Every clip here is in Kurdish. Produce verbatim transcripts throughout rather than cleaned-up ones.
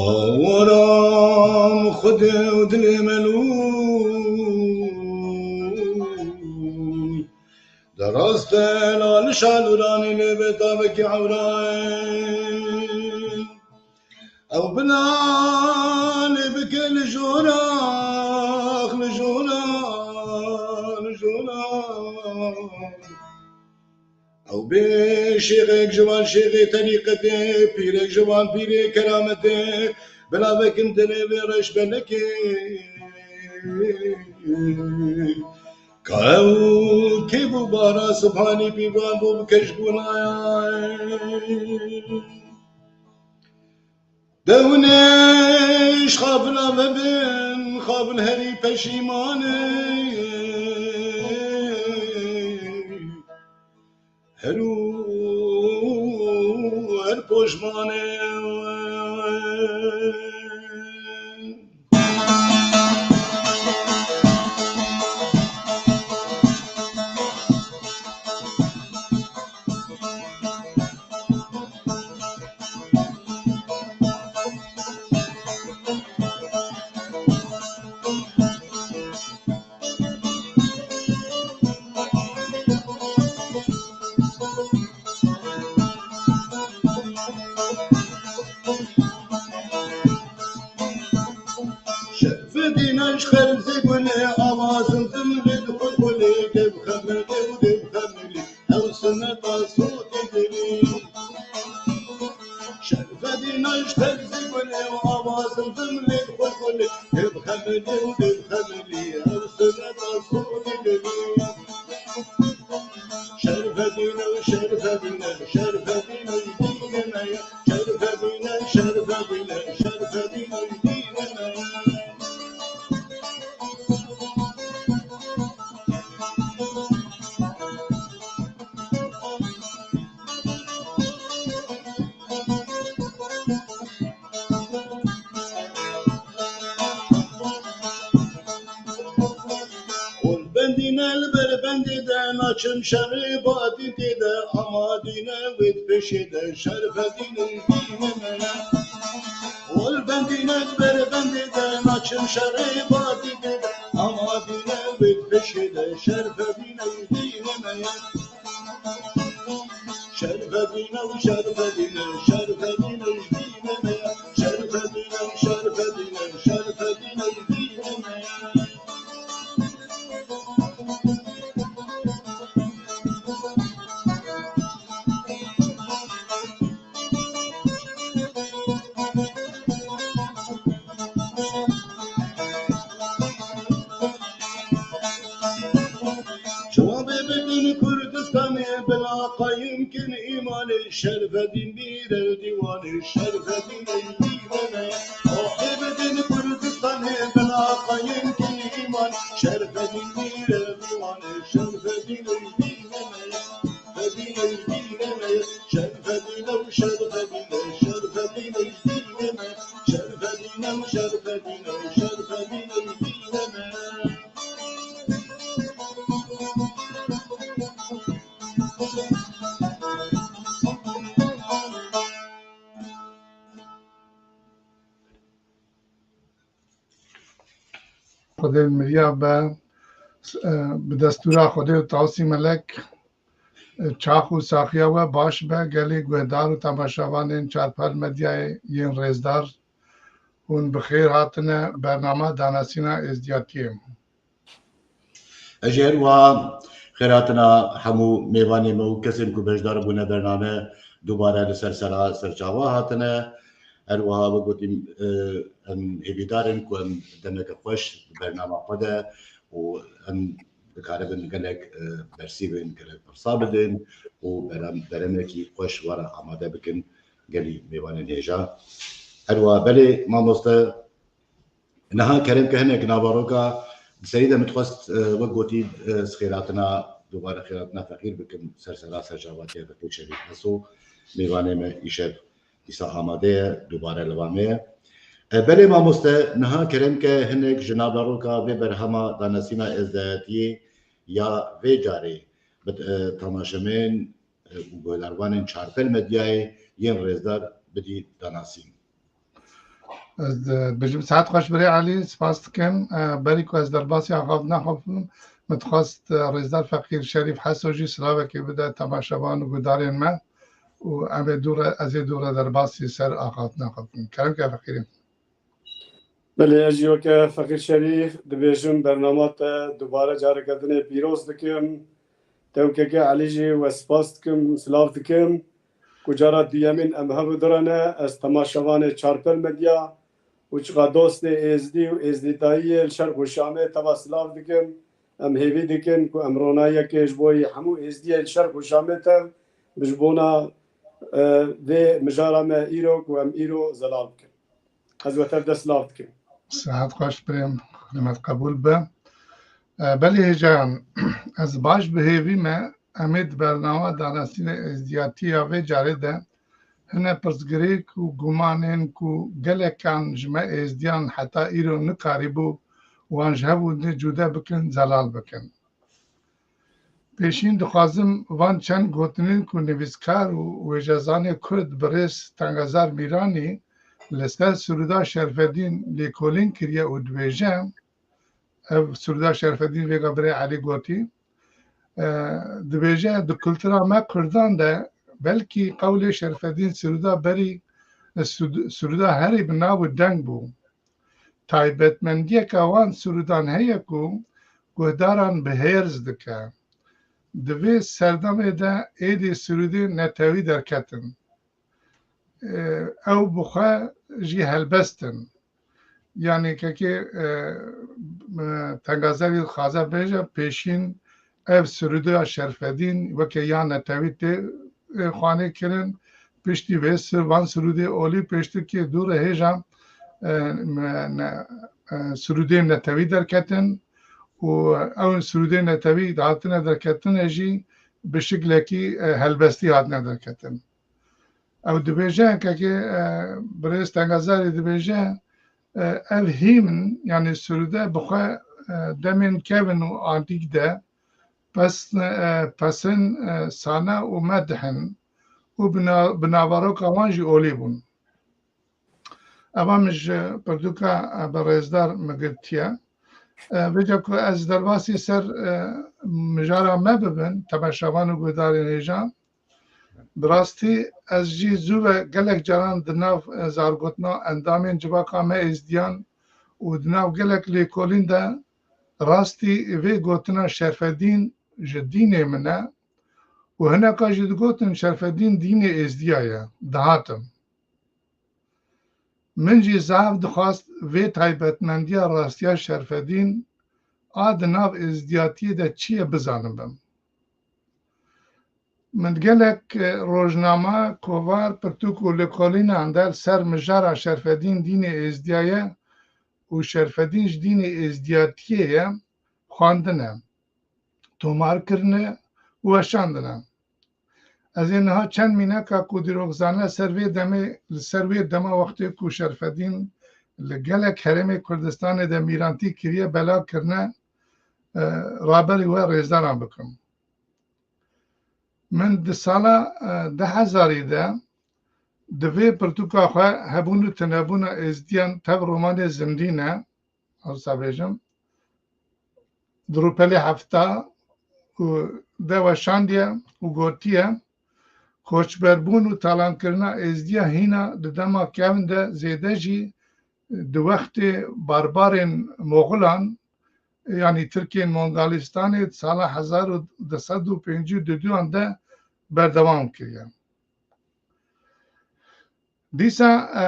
Awaram Xwedê û dilê melûl. Derast e la li şalûranê lê be tavekî ewra ye. Ew bila lê bike li jorax, li jorax, li jorax. Ew bê şêxek ji van şêxê terîqetê, pîrek ji van pîrê kerametê, bila vekin tenê vê reşbelekê. Ka ew kê bû bara sibhanî pîvan bû bi keşbûnaya. Dewnêş xafila vebin, xafil herî peşîman e. Her û her poşman e. Şerfedîn eş xerzê gulê, awazin dimlê dixwe gulê, dev xemilê û dev xemilî, ew sineta sotê dilî. Şerfedîn eş xerzê gulê, awazin dimlê dixwe gulê, dev xemilê û dev xemilî, ew sineta sotê dilî. Şerfedîne, şerfedîne, şerfedîne, dîne me ye. Şerfedîne, şerfedîne, şerfedîne, dîne me ye. Hûn bendîne li ber bendê de, naçin şerê badî tê de, ama dîne wê di pêşê de, şerfedîne dîne me. Hûn bendîne li ber bendê de, naçin şerê badî tê de, ama dîne wê di pêşê de, şerfedîne dîne me. Şerfedîne û şerfedîne, şerfedîne dîne me ya. Şerfedîne û şerfedîne, şerfedîne dîne me ya. Çawa bê bidin Kurdistanê, bila qayim kin îmanê, şerfedîn bîr el dîwanê, şerfedîn ey dîne me. Çawa bê bidin Kurdistanê, bila qayim kin îman, şerfedîn bîr el dîwanê, şerfedîn ey dîne me. Şerfedîn ey dîne me. Şerfedîne û şerfedîne, şerfedîne ey dîne me. Şerfedîne û şerfedîne, şerfedîne ey dîne me. Xwedê miriya be, e, bi destûra Xwedê û Tawsî Melek, e, çax û saxiya we baş be, gelê guhdar û temaşevanên Çarpel Medyayê yên rêzdar, hûn bi xêr hatine bernama Danasîna Êzdiyatiyê. Ez jî her wiha xêr hatina hemû mêvanê me û kesên ku beşdar bûne bername dubare li ser sera serçava hatine. Her wiha wek gotîm, e, em hêvîdar in ku em demeke xweş di bernama xwe de û em dikaribin gelek, e, bersîvên gelek pirsa bidin û berem-, beremekî xweş were amade bikin gelî mêvanên hêja. Her wiha belê mamoste, niha kerem ke hinek naveroka di serî de min dixwest, e, wek gotî, e, xêratina, dubare xêratina feqîr bikim ser sera serçavatiya Feqîr Şerîf Heso, mêvanê me îşev dîsa amade ye, dubare li va me ye. E, belê mamoste, niha kerem ke hinek ji naveroka vê berhema danasîna êzdiyatiyê ya vê carê bi, e, temaşemên, e, û guhdarvanên Çarpel Medyayê yên rêzdar bidî danasîn. Ez, e, dibêjim, saet xweş birê Elî, spas dikim. E, berî ku ez derbasî axaftina xwe bikim, min dixwest, e, rêzdar Feqîr Şerîf Heso jî silavekê bide temaşevan û guhdarên me û em ê dû re, ez ê dû re derbasî ser axaftina xwe bikim. Kerem ke Feqîrê. Belê, ez jî weke Feqîr Şerîf dibêjim, bernama te dubare careke din ê pîroz dikim. Te û keke Elî jî we spas dikim, silav dikim. Ku cara duyemîn em hev û du re ne, ez temaşevanê Çarpel Medya û çiqa dostê êzdî û êzdîtayiyê li şerq û şamê teva silav dikim. Em hêvî dikin ku em ronahiyekê ji bo yê hemû êzdiyê li şerq û şamê tev bi ji bona, e, vê mijara me îro ku em îro zelal bikin. Ez we tev de silav dikim. Saet xweş birêm, xizmet qebûl be. E, belê hêjayan, ez baş bi hêvî me, em ê di bernama danasînê êzdiyatî ya vê carê de hine pirsgirêk û gumanên ku gelekan ji me êzdiyan heta îro nikarîbû wan ji hev û dê cude bikin, zelal bikin. Pêşîn dixwazim van çend gotinên ku nivîskar û wêjezanê Kurd birêz Tengazar Mîranî li ser Sirûda Şerfedîn lêkolîn kiriye û dibêje, ev Sirûda Şerfedîn vêga birê Elî gotî, e, dibêje, di kultura me Kurdan de belkî qewlê Şerfedîn Sirûda berî, e, Sirûd-, Sirûda herî bi nav û deng bû. Taybetmendiyeke wan sirûdan heye ku guhdaran bi hêrs dike. Di vê serdemê de êdî sirûdên netewî derketin. Ew bi xwe jî helbest in. Yanî kekê, e, e, Tengazerî dixwaze bêje, pêşîn ev sirûda Şerfedîn weke ya netewî tê, e, xwanê kirin. Piştî vê sir-, van sirûdê olî pêştirkê dû re hêja, e, me-, ne-, e, sirûdê netewî derketin û ew sirûdê netewî hatine derketine jî bi şiklekî, e, helbestî hatine derketin. Ew dibêje, kekê, e, birêz Tengazarî dibêje, e, ev hîmn, yanî sirûde bi xwe, e, demên kevin û antîk de pes-, e, pesên, e, sane û medh in û bi na-, bi naveroka wan jî olî bûn. Eva min ji pirtûka, e, bi rêzdar min girtiye. E, vêca ku ez derbasî ser, e, mijara me bibim, temaşevan û guhdarên hêja, bi rastî ez jî zû ve gelek caran di nav, e, zargotina endamên civaka me êzdiyan û di nav gelek lêkolîn de rastî vê gotina Şerfedîn ji dînê min e û hineka jî digotin Şerfedîn dînê êzdiya ye, dihatim. Min jî zehf dixwast vê taybetmendiya rastiya Şerfedîn a di nav êzdiyatiyê de çi ye bizanibim. Min gelek, e, rojname, kovar, pirtûk û lêkolînan de li ser mijara Şerfedîn dînê êzdiya ye û Şerfedîn ji dînê êzdiyatiyê ye xwendine, tomar kirine û weşandine. Ez ê niha çend mîneka ku dîrokzane ser vê demê, li ser wê dema wextê ku Şerfedîn li gelek herêmê Kurdistanê de mîrantî kiriye, belav kirine, e, raberî we rêzdaran bikim. Min di sala, e, du hezarî de di vê pirtûka xwe Hebûn û Tunebûna Êzdiyan tev romanê Zindîne, wisa bêjim, di rûpelê hefta û de weşandiye û gotiye, koçberbûn û talankirina êzdiya hîna di dema kevn de zêde jî di wextê barbarên Moxilan, yanî Tirkên Mongolistanê di sala hezar û du sed û pêncî û duduyan de berdewam kiriye. Dîsa, e,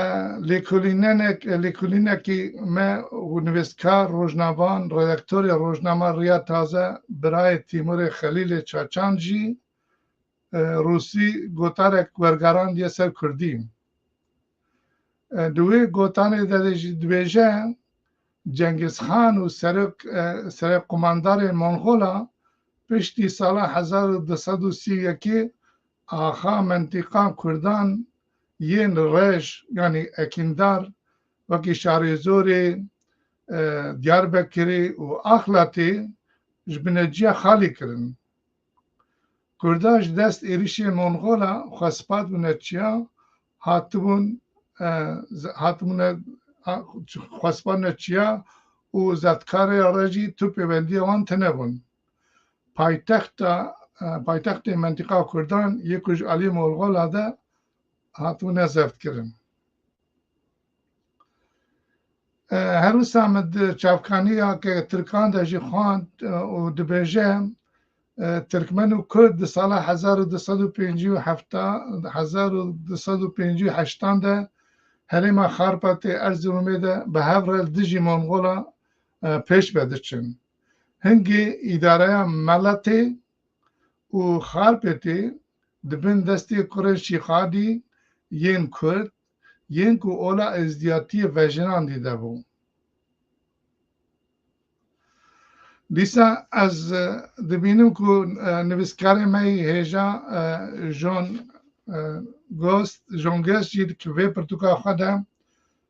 lêkolînenek-, lêkolînekî me û nivîskar, rojnavan, redaktorê rojnama Riya Taze, birayê Tîmurê Xelîlê Çaçan jî, e, Rûsî gotarek wergerandiye ser Kurdî. E, di wê gotanê de jî dibêje, Cengizxan û serok, e, serekqumandarên Mongola piştî sala hezar û du sed û sî û yekê axa mentîqa Kurdan yên rej, yanî ekîndar, wekî Şarêzorê, e, Diyarbekirê û Axlatê ji bineciya xalî kirin. Kurda ji dest êrişên Mongola xwespandbûne çiya, hatibûn, e, z-, hatibûne, a, xwespandine çiya û zevtkarê re jî tu pêwendiya wan tune bûn. Paytexta, e, paytextê mentîqa Kurdan yê ku ji alî Mongola de hatibûne zevtkirin. E, her wisa min di çavkaniya ke Tirkan de jî xwend, e, û dibêje, e, Tirkmen û Kurd di sala hezar û du sed û pêncî û heft, hezar û du sed û pêncî û heştan de herêma Xarpetê Erziromê de bi hev re li dijî Mongola, e, pêş ve diçin. Hingê îdareya Meletê û Xarpêtê di bin destê kurên Şîxadî yên Kurd, yên ku ola êzdiyatiyê vejinandî de bû. Dîsa ez, e, dibînim ku, e, nivîskarê me yî hêja, e, John, e, Ghost, John Guest jî di vê pirtûka xwe de,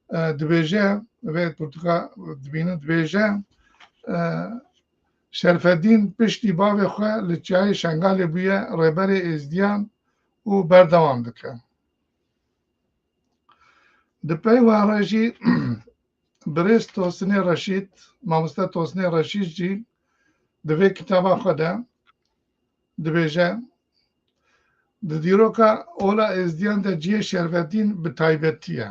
e, dibêje, vê pirtûka dibînin, dibêje, e, Şerfedîn piştî bavê xwe li Çiyayê Şengalê bûye rêberê Êzdiyan û berdewam dike. Di pey wan re jî birêz Tosinê Reşîd, mamoste Tosinê Reşîd jî di vê kitaba xwe de dibêje, di dîroka ola Êzdiyan de cihê Şerfedîn bi taybetî ye.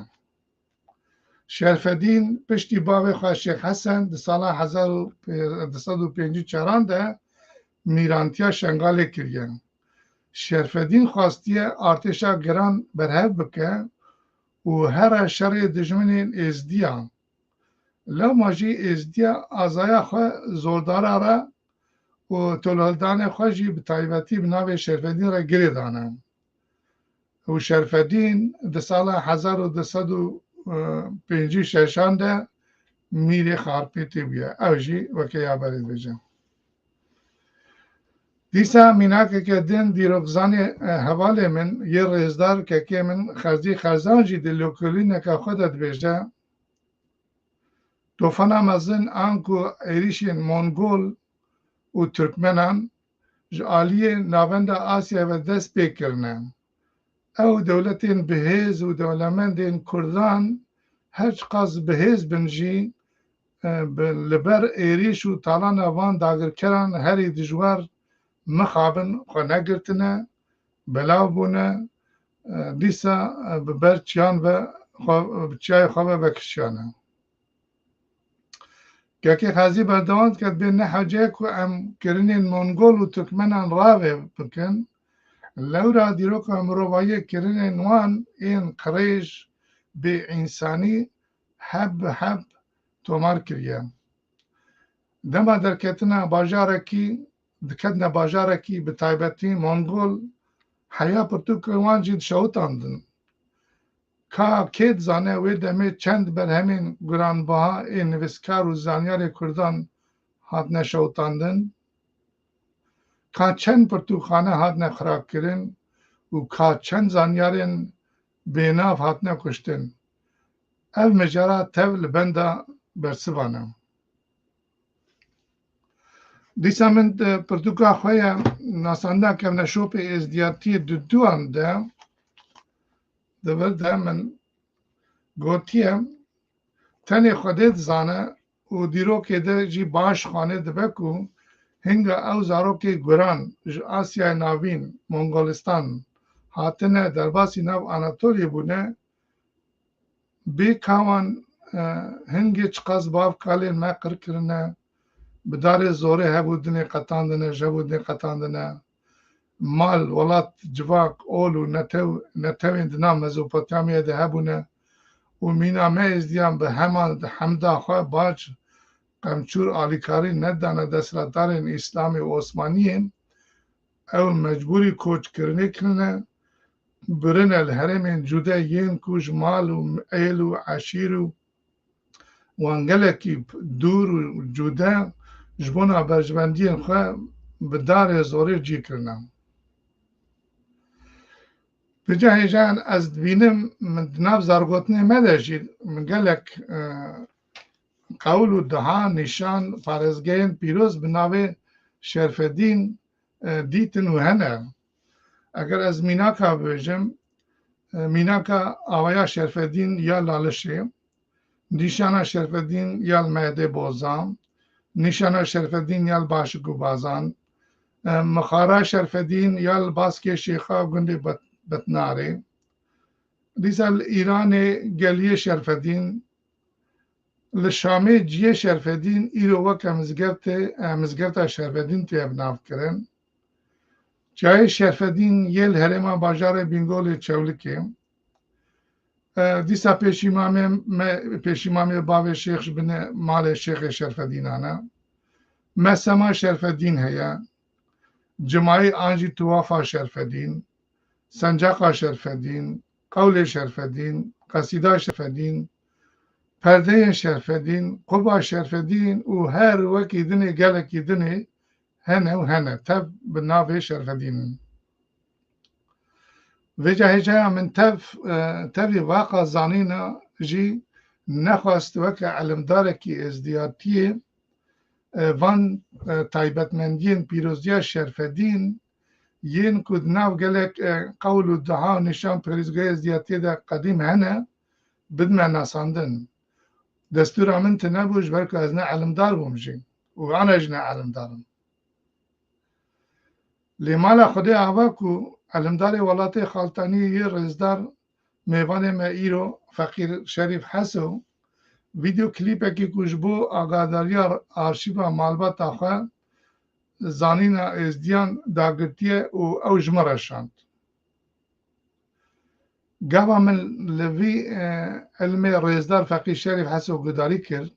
Şerfedîn piştî bavê xwe Şêx Hesen di sala hezar û du sed û pêncî û çaran de mîrantiya Şengalê kiriye. Şerfedîn xwestiye artêşa giran berhev bike û here şerê dijminên Êzdiya. Lewma jî Êzdiya azaya xwe zordara re û tolhildanê xwe jî bi taybetî bi navê Şerfedîn re girê dane. Û Şerfedîn di sala hezar û du sed û pêncî û şeşan de mîrê Xarpêtê bûye. Ew jî weke ya berê dibêje. Dîsa mînakeke din dîrokzanê, e, hevalê min yê rêzdar kekê min Xerzî Xerzan jî di lêkolîneka xwe de dibêje, Tofana mezin anku êrîşên Mongol û Tirkmenan ji aliyê Navenda Asyayê ve dest pê kirine. Ew dewletên bihêz û dewlemendên Kurdan her çiqas bihêz bin jî, e, bi, li ber êrîş û talana van dagirkeran herî dijwar mixabin xwe negirtine, belav bûne, e, dîsa, e, bi ber çiyan ve xwe, bi çiyayê xwe ve vekişiyane. Kekê Xezî berdewam dike, dibê ne hece ku em kirinên Mongol û Tirkmenan ravê bikin, lewra dîroka mirovahiyê kirinên wan ên qirêj, bêînsanî heb bi heb tomar kiriye. Dema derketina bajarekî, diketine bajarekî, bi taybetî Mongol, heya pirtûkên wan jî dişewitandin. Ka kê dizane wê demê çend berhemên giranbiha ê nivîskar û zanyarê Kurdan hatine şewitandin? Ka çend pirtûkxane hatine xirabkirin û ka çend zanyarên bênav hatine kuştin? Ev mijara tev li benda bersivan e. Dîsa min, e, pirtûka xwe ya nasandina kevneşopê êzdiyatiyê duduyan de, di vir de min gotiye, tenê Xwedê dizane û dîrokê de jî baş xanê dibe ku hinga ew zarokê guran ji Asyayê Navîn, Mongolistan, hatine derbasî nav Anatoliyê bûne, bê ka wan, e, hingê çiqas bav kalên me qir kirine, bi darê zorê hev û dinê qetandine, ji hev û dinê qetandine. mal, welat, civak, ol û netew, netewên di nav Mezopotamyayê de hebûne û mîna me êzdiyan bi heman hemda xwe bac, qemçûr, alîkarî nedane desthilatdarên Îslamê û Osmaniyên, ew mecbûrî koçkirinê kirine, birine li herêmên cude yên ku ji mal û êl û eşîr û wan gelekî dûr û cude ji bona berjwendiyên xwe bi darê zorê cî kirine. Vêca hêjayan ez dibînim, min di nav zargotinê me de jî min gelek, e, qewl û diha, nîşan, parêzgehên pîroz bi navê Şerfedîn, e, dîtin û hene. Eger ez mînaka bibêjim, e, mînaka Awaya Şerfedîn ya Lalişê, nîşana Şerfedîn ya li Mehdê Bozan, nîşana Şerfedîn ya li Başik û Bazan, e, mixara Şerfedîn ya li Baskê Şêxa gundê Bet-, Betnarê. Dîsa li Îranê geliyê Şerfedîn, li Şamê ciyê Şerfedîn îro weke mizgeftê, e, mizgefta Şerfedîn tê bi nav kirin. Çiyayê Şerfedîn yê li herêma bajarê Bîngolê Çewlikê. E, dîsa pêşîmamê me, pêşîmamê bavê Şêx ji binê malê Şêxê Şerfedînan e. Mesema Şerfedîn heye. Cimayî an jî Tuwafa Şerfedîn, Sencaqa Şerfedîn, Qewlê Şerfedîn, Qesîda Şerfedîn, Perdeyên Şerfedîn, Quba Şerfedîn û her wekî dinê gelekî dinê hene û hene tev bi navê Şerfedîn in. Vêca hêjaya min tev, e, tevî vaqa zanîna jî nexwest weke elimdarekî êzdiyatiyê, e, van, e, taybetmendiyên pîroziya Şerfedîn yên ku di nav gelek, e, qewl û diha û nîşan parêzgeha êzdiyatiyê de qedîm hene, bidime nasandin. Destûra min tune bû, ji ber ku ez ne elimdar bûm jî û ana jî ne elimdar im. Lê mala Xwedê ava ku elimdarê welatê Xaltaniyê yê rêzdar, mêvanê me îro Feqîr Şerîf Heso, vîdeo klîpekî ku ji bo agadariya arşîva malbata xwe zanîna êzdiyan dagirtiye û ew ji min re şand. Gava min li vî, e, ilmê rêzdar Feqîr Şerîf Heso guhdarî kir,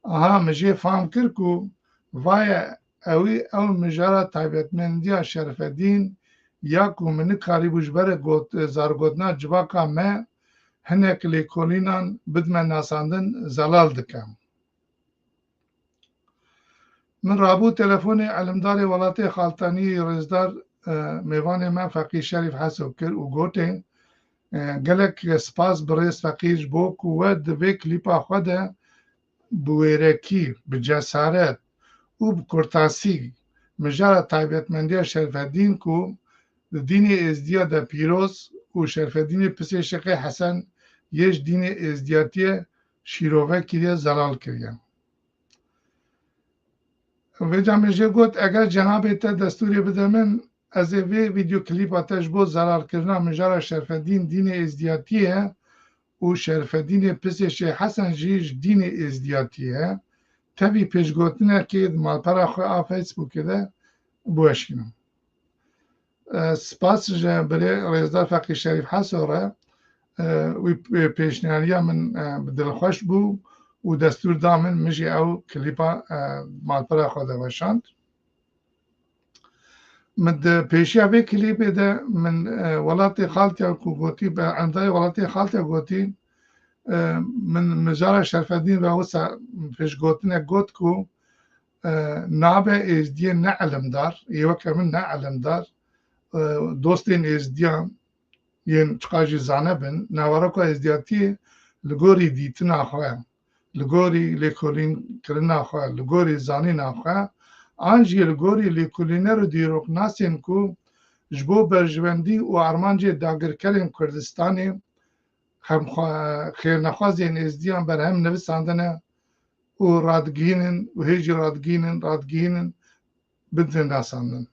aha, min jê fam kir ku vaye ewî ew mijara taybetmendiya Şerfedîn ya ku min nikarîbû ji ber got-, zargotina civaka me hinek lêkolînan bidime nasandin zelal dike. Min rabû telefonê elimdarê welatê Xaltaniyê rêzdar, e, mêvanê me Feqîr Şerîf Heso kir û gotê, e, gelek spas birêz Feqîr ji bo ku we di vê klîpa xwe de bi wêrekî, bi cesaret û bi kurtasî mijara taybetmendiya Şerfedîn ku di dînê êzdiya de pîroz û Şerfedînê pisê Şêxê Hesen yê ji dînê êzdiyatiyê şîrove kiriye, zelal kiriye. Vêca min jê got, eger cenabê te destûrê bide min, ez ê vê vîdeo klîpa te ji bo zelalkirina mijara Şerfedîn dînê êzdiyatiyê û Şerfedînê pisê Şêx Hesen jî ji dînê êzdiyatiyê, tevî pêşgotinekê di malpera xwe a Facebookê de biweşînim. E, spas ji birê rêzdar Feqî Şerîf Heso re, e, wî pê-, pêşniyariya min, e, bi dilxweş bû û destûr da min, min jî ew klîpa, e, malpera xwe de weşand. Min di pêşiya vê klîpê de min, e, welatê Xaltiya ku gotî, be endayê welatê Xaltiya gotî, e, min mijara Şerfedîn ve wisa pêşgotinek got ku, e, nabe êzdiyê ne elimdar, yê weke min ne elimdar, e, dostên êzdiyan yên çiqa jî zane bin, naveroka êzdiyatiyê li gorî dîtina xwe, li gorî lêkolînkirina xwe, li gorî zanîna xwe, an jî li gorî lêkolîner û dîroknasên ku ji bo berjwendî û armancê dagirkerên Kurdistanê xemxwe-, xêrnexwazên êzdiyan berhem nivisandine û radigihînin û hê jî radigihînin, radigihînin bidin nasandin.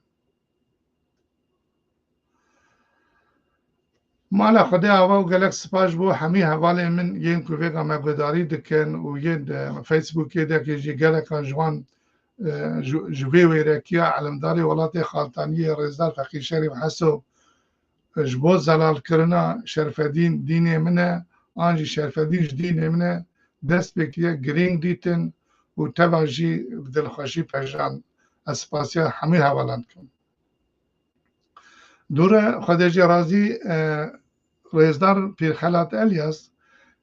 Mala Xwedê ava û gelek spas ji bo hemî hevalên min yên ku vêga me guhdarî dikin û yên, e, Facebookê de jî gelekan ji wan e, ji, ji vê wêrekiya elimdarê welatê Xaltaniyê Rêzdar Feqî Şerîf Heso, e, ji bo zelalkirina Şerfedîn dînê min e, an jî Şerfedîn ji dînê min e, dest pê kiriye, girîng dîtin û teva jî bi dilxweşî pejirand. Ez spasiya hemû hevalan dikim. Dûre Xwedê jê razî, e, Rêzdar Pîrxelat Elyas,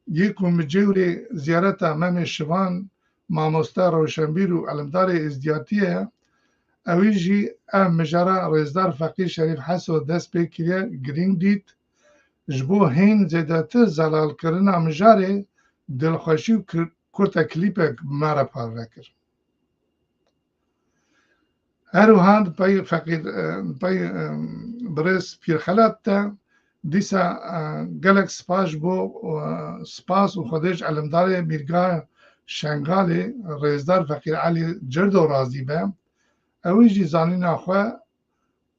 yê ku mi cêwrê ziyareta Memê Şivan, mamoste, rewşenbîr û elimdarê êzdiyatî ye, ewî jî ev mijara Rêzdar Feqî Şerîf Heso dest pê kiriye, girîng dît, ji bo hîn zêdetir zelalkirina mijarê dilxweşî û kir-, kurte klîpek bi me re parve kir. Her wiha di pey feqîr, e, di pey, e, birêz Pîrxelat de dîsa, e, gelek spas ji bo, e, spas û xwedê ji elimdarê Mîrga Şengalê, Rêzdar Feqîr Elî Cirdo razî be. Ewî jî zanîna xwe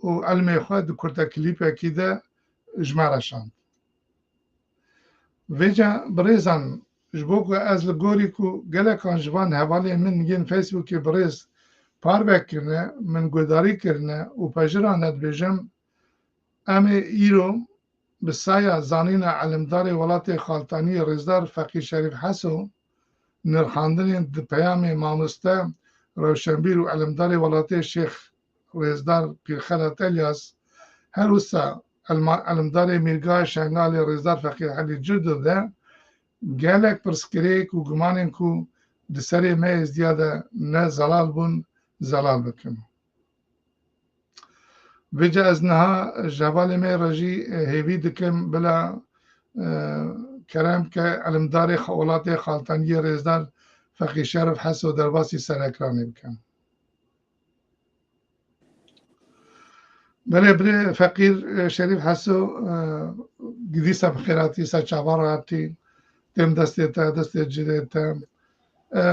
û elmê xwe di kurte klîpekî de ji me re şand. Vêca birêzan, ji bo ku ez li gorî ku gelekan ji van hevalên min yên Facebookê birêz parve kirine, min guhdarî kirine û pejirane, dibêjim, em ê îro bi saya zanîna elimdarê welatê Xaltaniyê Rêzdar Feqî Şerîf Heso, nirxandinên di peyamê mamoste, rewşenbîr û elimdarê welatê Şêx Rêzdar Pîrxelat Elyas, her wisa elma-, elimdarê Mîrga Şengalê Rêzdar Feqîr Elî Cirdo de gelek pirsgirêk û gumanên ku di serê me Êzdiya de ne zelal bûn, zelal bikin. Vêca ez niha ji hevalê me re jî, e, hêvî dikim, bila, e, kerem ke elimdarê xa-, welatê Xaltaniyê Rêzdar Feqî Şerîf Heso derbasî ser ekranê bikim. Belê birê Feqîr, e, Şerîf Heso, e, dîsa bi xêr hatî, ser çavan re hatî, têm destê te, destê cilê te. E,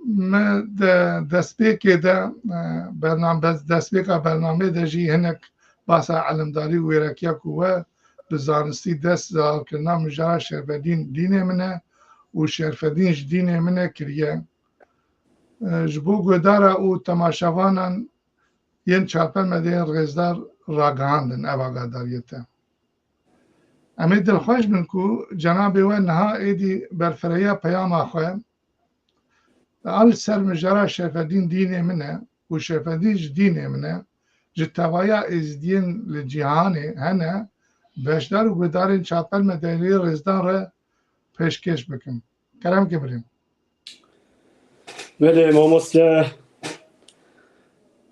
me de destpêkê de, e, bernam-, bez-, destpêka bernamê de jî hinek basa elimdarî û wêrekiya ku we bi zanistî dest zelalkirina mijara Şerfedîn dînê min e û Şerfedîn ji dînê min e kiriye. E, ji bo guhdara û temaşevanan yên çarpelmedeyên Rêzdar ragihandin ev agadariyê te. Em ê dilxweş bin ku cenabê we niha êdî berfirehiya peyama xwe, a li ser mijara Şerfedîn dînê min e û Şerfedîn ji dînê min e, ji tevaya êzdiyên li cîhanê hene, beşdar û guhdarên çarpelmedeyê Rêzdan re pêşkêş bikin. Kerem ke birîm. Belê mamoste,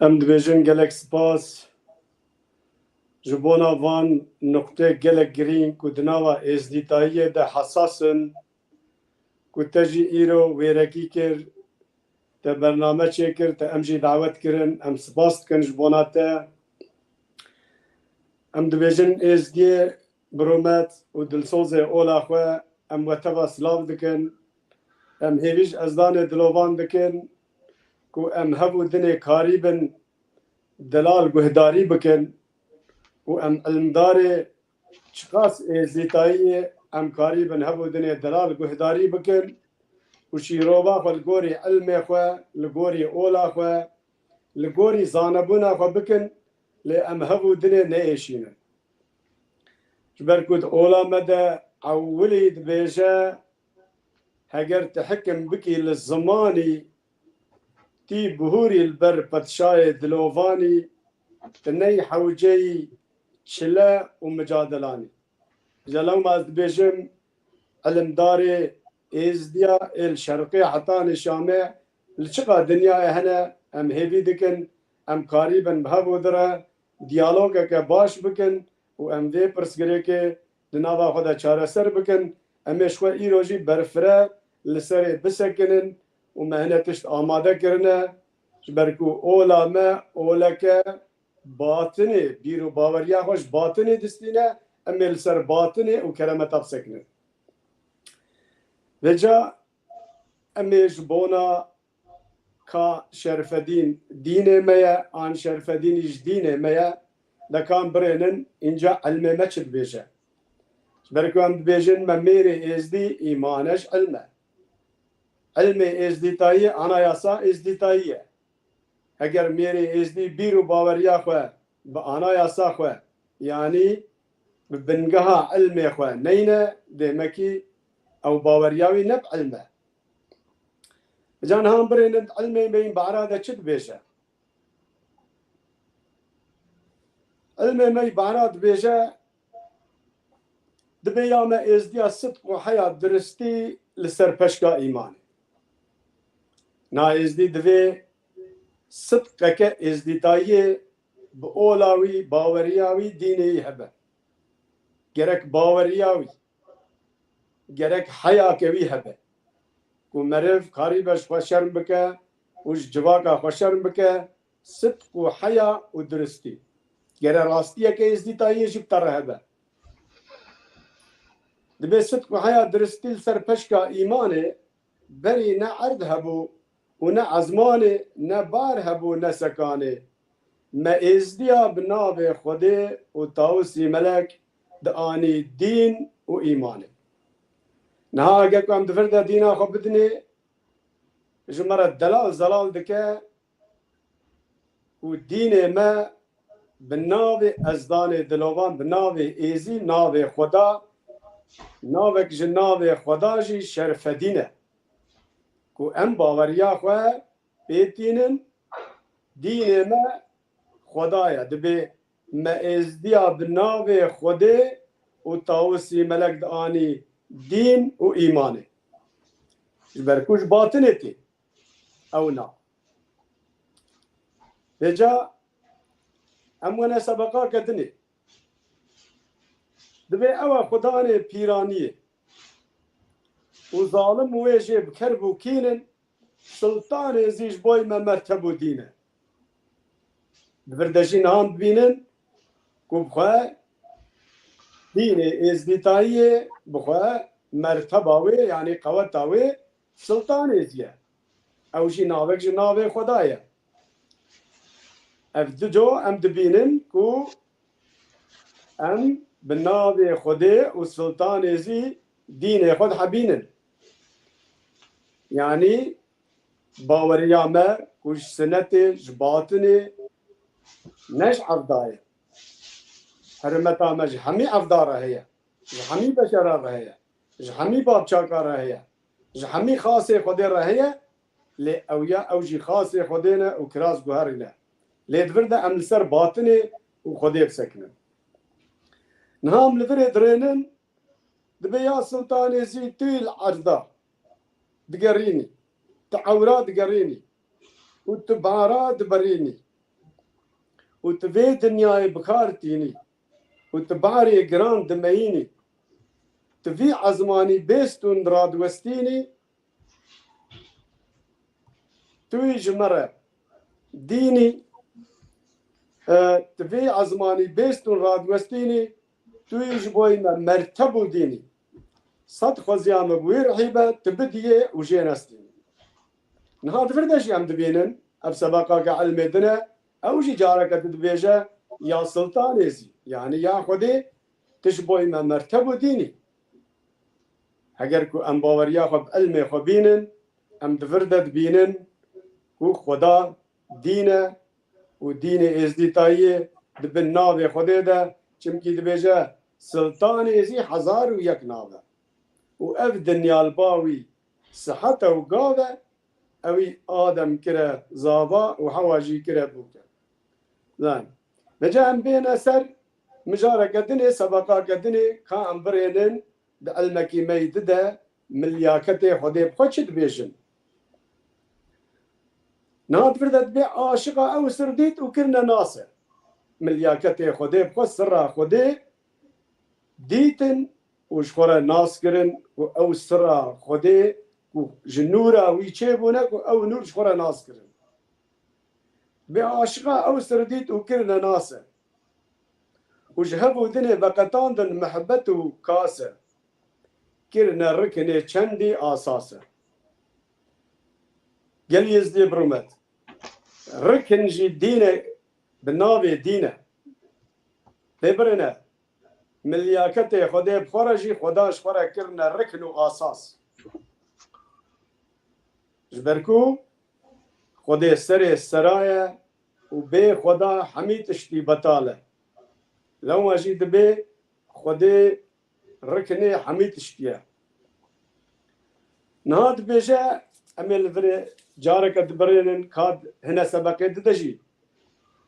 em dibêjin gelek spas ji bona van nuqtê gelek girîng ku di nava êzdîtayiyê de hesas in, ku te jî îro wêrekî kir, te bername çêkir, te em jî dawet kirin, em spas dikin ji bona te. Em dibêjin êzdiyê bi rûmet û dilsozê ola xwe em we teva silav dikin. Em hêvî ji ezdanê dilovan dikin ku em hev û dinê karî bin delal guhdarî bikin û em ilmdarê çiqas êzdîtayî ye, em karî bin hev û dinê delal guhdarî bikin û şîrova xwe li gorî ilmê xwe, li gorî ola xwe, li gorî zanebûna xwe bikin, lê em hev û dinê neêşînin. Ji ber ku di ola me de ewilî dibêje, heger tu hikim bikî li zimanî, tî bihûrî li ber padşayê dilovanî, tu ney hewceyî çile û micadelanî. Ji lewma ez dibêjim, ilimdarê êzdiya ê li şerqê hetanî Şamê li çiqa dinyayê hene, em hêvî dikin, em karîbin bi hev û di re diyalogeke baş bikin û em vê pirsgirêkê di nava xwe de çareser bikin. Em ê ji xwe îro jî berfire li serê bisekinin û me hine tişt amade kirine, ji ber ku ola me oleke batinê, bîr û baweriya xwe ji batinê distîne, em ê li ser batinê û keremeta bisekinin. Vêca em ê ji bona ka Şerfedîn dînê me ye, an Şerfedînî ji dînê me ye, de kan birênin, înca ilmê me çi dibêje? Ji ber ku em dibêjin me mêrê êzdî, îmane ji ilm e. Ilmê êzdîtayî, anayasa êzdîtayî ye. Eger mêrê êzdî bîr û baweriya xwe bi anayasa xwe, yanî bi bingeha ilmê xwe neyne, demekî ew baweriya wî ne bi ilm e. Ca niha em birênin, ilmê me yî Behra de çi dibêje? Ilmê me yî Behra dibêje, dibê ya me êzdiya sidq û heya diristî li ser peşka îmanê. Na êzdî divê sidqeke êzdîtayiyê bi ola wî, baweriya wî, dînê wî hebe. Gerek baweriya wî, gerek heyake wî hebe. Ku meriv karîbe ji xwe şerm bike û ji civaka xwe şerm bike, sidq û heya û diristî. Gere rastiyeke êzdîtayiyê jî bi te re hebe. Dibê sidq û heya diristî li ser peşka îmanê, berî ne erd hebû û ne ezmanê, ne bar hebû ne sekanê. Me êzdiya bi navê Xwedê û Tawusî Melek dianî dîn û îmanê. Niha eger ku em di vir de dîna xwe bidinê, ji me re delal zelal dike û dînê me bi navê ezdanê dilovan, bi navê êzî, navê Xweda, navek ji navê Xweda jî şerfedîn e. Ku em baweriya xwe pê tînin, dînê me Xweda ye. Dibê me êzdiya bi navê Xwedê û Tawusî Melek dianî dîn û îmanê. Ji ber ku ji batinê tê. Ew na. Vêca em wene sebaqake dinê. Dibê ew e xudanê pîraniyê û zalim wê jê bi kerb û kînin, sultanê zî ji boy me merteb û dîn e. Di vir de jî niha em dibînin ku bi xwe dînê êzdîtayiyê bi xwe merteba wê, yanî qeweta wê, sultanê zî ye. Ew jî navek ji navê Xweda ye. Ev du co em dibînin ku em bi navê Xwedê û sultanê zî dînê xwe dihebînin. Yanî baweriya me ku ji sinetê, ji batinê, ne ji evda ye. Hermeta me ji hemî evda re heye. Ji hemî beşera re heye. Ji hemî bavçaka re heye. Ji hemî xasê Xwedê re heye. Lê ew ya, ew jî xasê Xwedê ne û kiras guherî ne. Lê di vir de em li ser batinê û Xwedê bisekinin. Niha em li virê dirênin, dibê ya sultanê zî tu yî li erda digerînî, tu ewra digerînî û tu bara diberînî û tu vê dinyayê bi kar tînî û tu barê giran dimeyînî, tu vî ezmanî bêstûn diradwestînî, tu yî ji me re dînî, e, tu vê ezmanî bêstûn radwestînî, tu yî ji boy me merteb û dînî. Sed xweziya me bi wî rihî be, tu bidiyê û jê nestînî. Niha di vir de jî em dibînin, ev sebaqake ilmê din e, ew jî careke di dibêje, ya sultanê zî, yanî ya Xwedê, tu ji boy me merteb û dînî. Heger ku em baweriya xwe bi ilmê xwe bînin, em di vir de dibînin ku Xweda dîn e û dînê êzdîtayiyê di bin navê Xwedê de, çimkî dibêje, sultanê zî hezar û yek nav e. Û ev dinya li ba wî sihet e û gav e, ewî Adem kire zava û Hewa jî kire bûke. Zanî. Vêca em bêne ser mijareke dinê, sebaqake dinê, ka em birênin di ilmekî me yî di de milyaketê Xwedê bi xwe çi dibêjin? Niha di vir de dibê aşiqa ew sir dît û kirine nas e. Milyaketê Xwedê bi xwe, sirra Xwedê dîtin û ji xwe re nas kirin û ew sirra Xwedê ku ji nûra wî çêbûne ku ew nûr ji xwe re nas kirin. Dibê aşiqa ew sir dît û kirine nas e. Û ji hev û dinê veqetandin mihbet û kas e. Kirine rikinê çendî asas e. Gel Êzdî bi rûmet. Rikin jî dîn e, bi navê dîn e. Lê birêne, milyaketê Xwedê bi xwe re jî Xweda ji xwe re kirine rikin û asas. Ji ber ku Xwedê serê sera ye û bê Xweda hemî tiştî betal e. Lewma jî dibê Xwedê riknê hemî tiştî ye. Niha dibêje, em ê li virê careke dibirênin, ka hine sebeqê dide jî.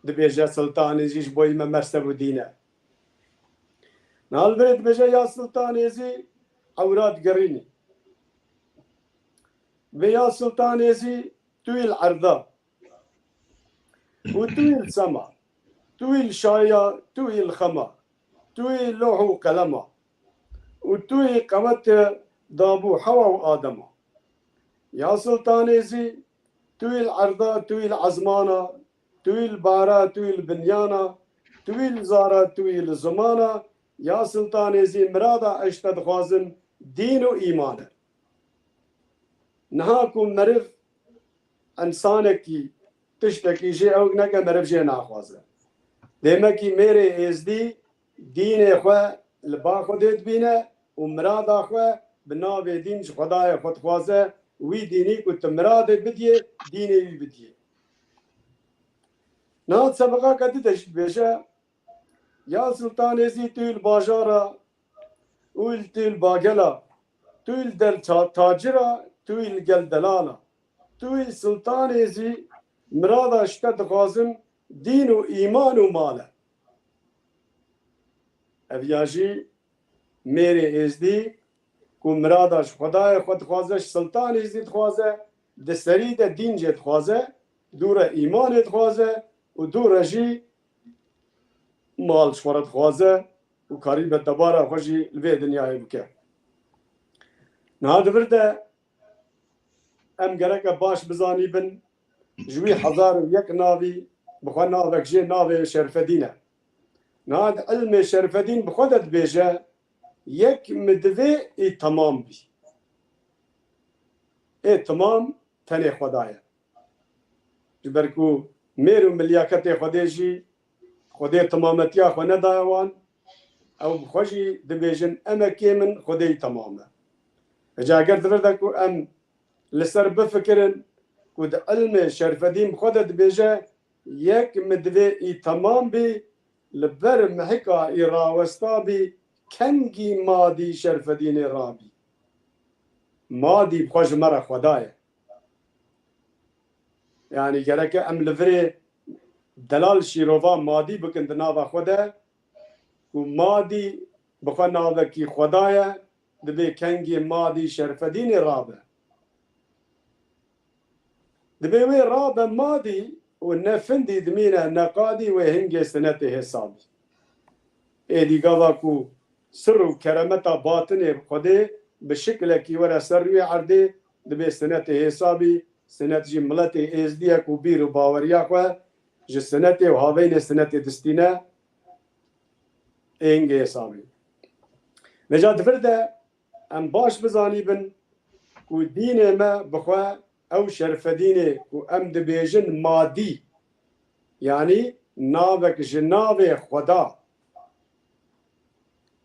Dibêje Siltanê Êzî ji bo me merseb û dîn e. Niha li virê dibêje ya Siltanê Êzî ewra digerînî. Vê ya Siltanê Êzî tu yî li erda. û tu yî li sema, tu yî li şaya, tu yî li xema, tu yî loh û qelema, û tu yî qewetê dabû Hewa û Adema. Ya Siltanê Êzî, tu yî li erda, tu yî li ezmana, tu yî li bara, tu yî li binyana, tu yî li zara, tu yî li zimana, ya Siltanê Êzî, mirada ez ji te dixwazim dîn û îman e. Niha ku meriv însanekî tiştekî jê ew neke, meriv jê naxwaze. Demekî mêrê êzdî dînê xwe li ba Xwedê dibîne û mirada xwe bi navê dîn ji Xwedayê xwe dixwaze, wî dînî ku tu miradê bidiyê, dînê wî bidiyê. Niha sebeqake dide jî dibêje, ya Siltanê Êzî tu yî li bajara, û yî tu yî li bagela, tu yî li del ta-, tacira, tu yî li gel delala. Tu yî Siltanê Êzî, mirada ji te dixwazim dîn û îman û mal e. Ev ya jî mêrê êzdî ku mirada ji Xwedayê xwe dixwaze, ji Siltanê Êzî dixwaze, di serî de dîn jê dixwaze, dû re îmanê dixwaze û dû re jî mal ji xwe re dixwaze û karîbe debara xwe jî li vê dinyayê bike. Niha di vir de em gereke baş bizanîbin, ji wî hezar û yek navî bi xwe navek jê navê Şerfedîn e. Niha di ilmê Şerfedîn bi xwe de dibêje, yek mi divê ê temam bî. Ê temam tenê Xweda ye. Ji ber ku mêr û milyaketê Xwedê jî Xwedê temametiya xwe nedaye wan, ew bi xwe jî dibêjin, em e kêm in, Xwedê yî temam e. Hêca eger di vir de ku em li ser bifikirin ku di ilmê Şerfedîn bi xwe de dibêje, yek mi divê î temam bî, li ber mihika î rawesta bî, kengî madî Şerfedînê rabî. Madî bi xwe ji me re Xweda ye. Yanî gereke em li virê delal şîrova madî bikin di nava xwe de, ku madî bi xwe navekî Xweda ye, dibê kengê madî Şerfedînê rabe. Dibê wê rabe madî û ne findî dimîne ne qadî wê hingê sinetê hêsabî. Êdî gava ku sir û keremeta batinê Xwedê bi şiklekî were ser rûyê erdê, dibê sinetê hêsabî, sinet jî miletê êzdî ye ku bîr û baweriya xwe ji sinetê û haveynê sinetê distîne, ê hingê hêsabî. Vêca di vir de em baş bizanîbin ku dînê me bi xwe ew Şerfedînê ku em dibêjin madî, yanî navek ji navê Xweda.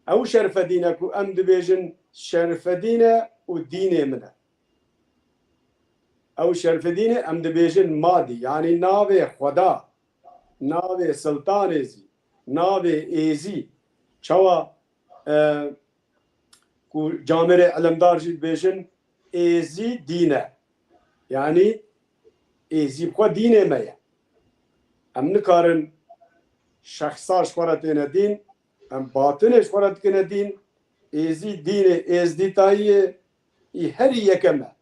Ew Şerfedîn e ku em dibêjin Şerfedîn e û dînê min e. Ew Şerfedînê em dibêjin madî, yanî navê Xweda, navê Siltanê Êzî, navê Êzî. Çawa, e, ku camêrê ilimdar jî dibêjin, Êzî dîn e. Yanî Êzî bi xwe dînê me ye. Em nikarin şexsa ji xwe re têne dîn, em batinê ji xwe re dikine dîn. Êzî dînê êzdîtayiyê î herî yekem e.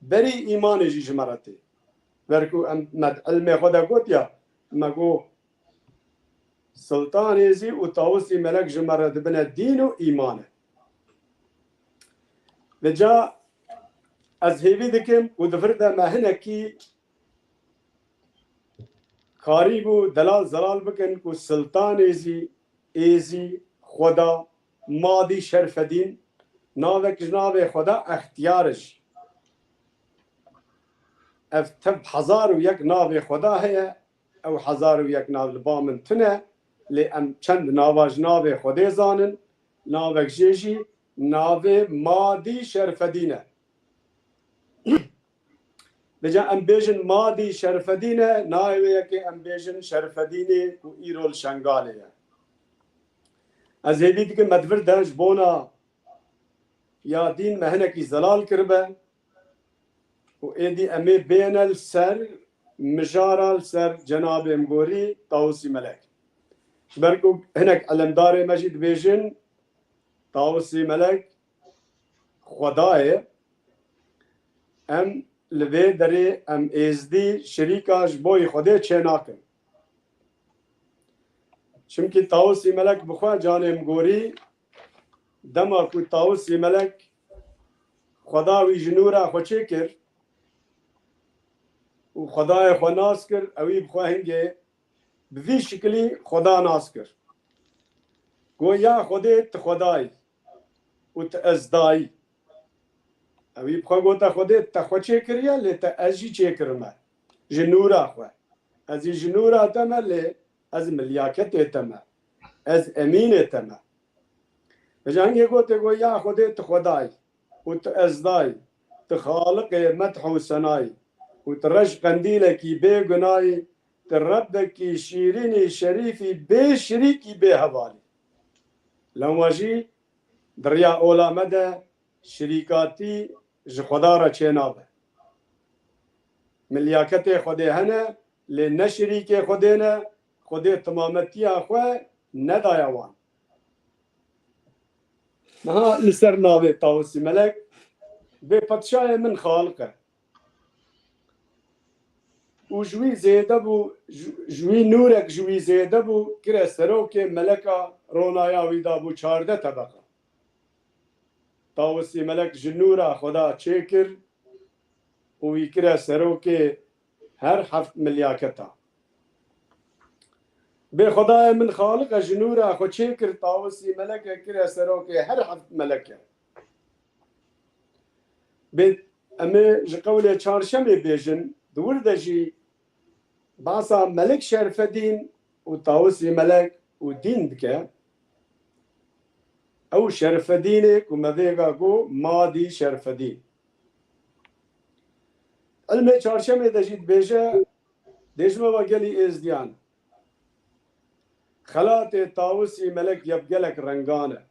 Berî îmanê jî ji me re tê. Ber ku em, me di ilmê xwe de gotiya, me got, Siltan Êzî û Tawusî Melek ji me re dibine dîn û îman e. Vêca ez hêvî dikim û di vir de me hinekî karîbû delal zelal bikin ku Siltan Êzî, Êzî, Xweda, Madî, Şerfedîn, navek ji navê Xweda extiyar e jî. Ev tev hezar û yek navê Xweda heye, ew hezar û yek nav li ba min tune, lê em çend nava ji navê Xwedê zanin, navek jê jî navê Madî Şerfedîn e. Vêca em bêjin Madî Şerfedîn e, nayê wê yekê em bêjin Şerfedînê ku îro li Şengalê ye. Ez hêvî dikim me di vir de ji bona ya dîn me hinekî zelal kiribe û êdî em ê bêne li ser mijara li ser cenabê min gorî Tawusî Melek. Ji ber ku hinek elemdarê me jî dibêjin Tawusî Melek Xweda ye, em li vê derê em êzdî şirîka ji bo yî Xwedê çênakin. Çimkî Tawusî Melek bi xwe canê min gorî, dema ku Tawusî Melek Xweda wî ji nûra xwe çêkir û Xwedayê xwe nas kir, ewî bi xwe hingê bi vî şikilî Xweda nas kir. Got, ya Xwedê, tu Xwedayî û tu Ezdayî. Ewî bi xwe gote, Xwedê, te xwe çêkiriye, lê te ez jî çêkirime ji nûra xwe. Ez jî ji nûra te me, lê ez milyaketê te me. Ez emînê te me. Vêca hingê gote, got, ya Xwedê, tu Xwedayî û tu Ezdayî, tu Xaliqê medh û senayî û tu reş qendîlekî bê gunayî, tu Rebbekî şîrînî şerîfî bê şirîkî bê hevalî. Lewma jî di riya ola me de şirîkatî ji Xweda re çênabe. Milyaketê Xwedê hene, lê ne şirîkê Xwedê ne, Xwedê timametiya xwe nedaye wan. Niha li ser navê Tawusî Melek, bê padşahê min Xaliq e. Û ji wî zêde bû, ji, ji wî nûrek ji wî zêde bû, kire serokê meleka ronaya wî dabû çardeh tebeqa. Tawusî Melek ji nûra Xweda çêkir û wî kire serokê her heft milyaketa. Bê Xwedayê min Xaliq e ji nûra xwe çêkir, Tawusî Melek e kire serokê her heft meleke. Bê em ê ji qewlê çarşemê bêjin, di wir de jî behsa Melik Şerfedîn û Tawusî Melek û dîn dike. Ew Şerfedînê ku me vêga got Madî Şerfedîn. Ilmê çarşemê de jî dibêje, dêjime ve gelî êzdiyan. Xelatê Tawusî Melek yeb gelek rengan e.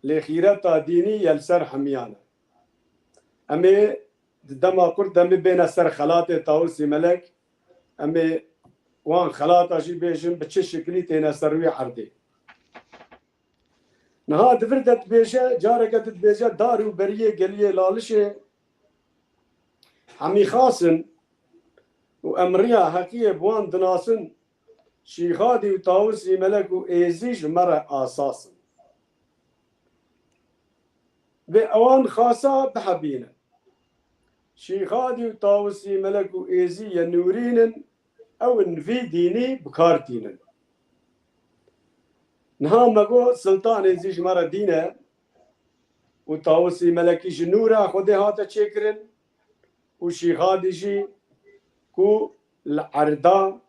Lê xîreta dînî ye li ser hemiyan e. Em ê di dema kurt de em ê bêne ser xelatê Tawusî Melek, em ê wan xelata jî bêjin bi çi şiklî têne ser wî erdê. Niha di vir de dibêje, careke di dibêje, dar û beriyê geliyê Lalişê hemî xas in û em riya heqiyê bi wan dinasin, Şîxadî û Tawusî Melek û Êzî ji me re asas in. Vê ewan xasa bihebînin. Şîxadî û Tawusî Melek û Êzî ye nûrîn in, ew in vî dînî bi kar tînin. Niha me got Siltan Êzî ji me re dîn e û Tawusî Melekî ji nûra Xwedê hate çêkirin û Şîxadî jî ku li erda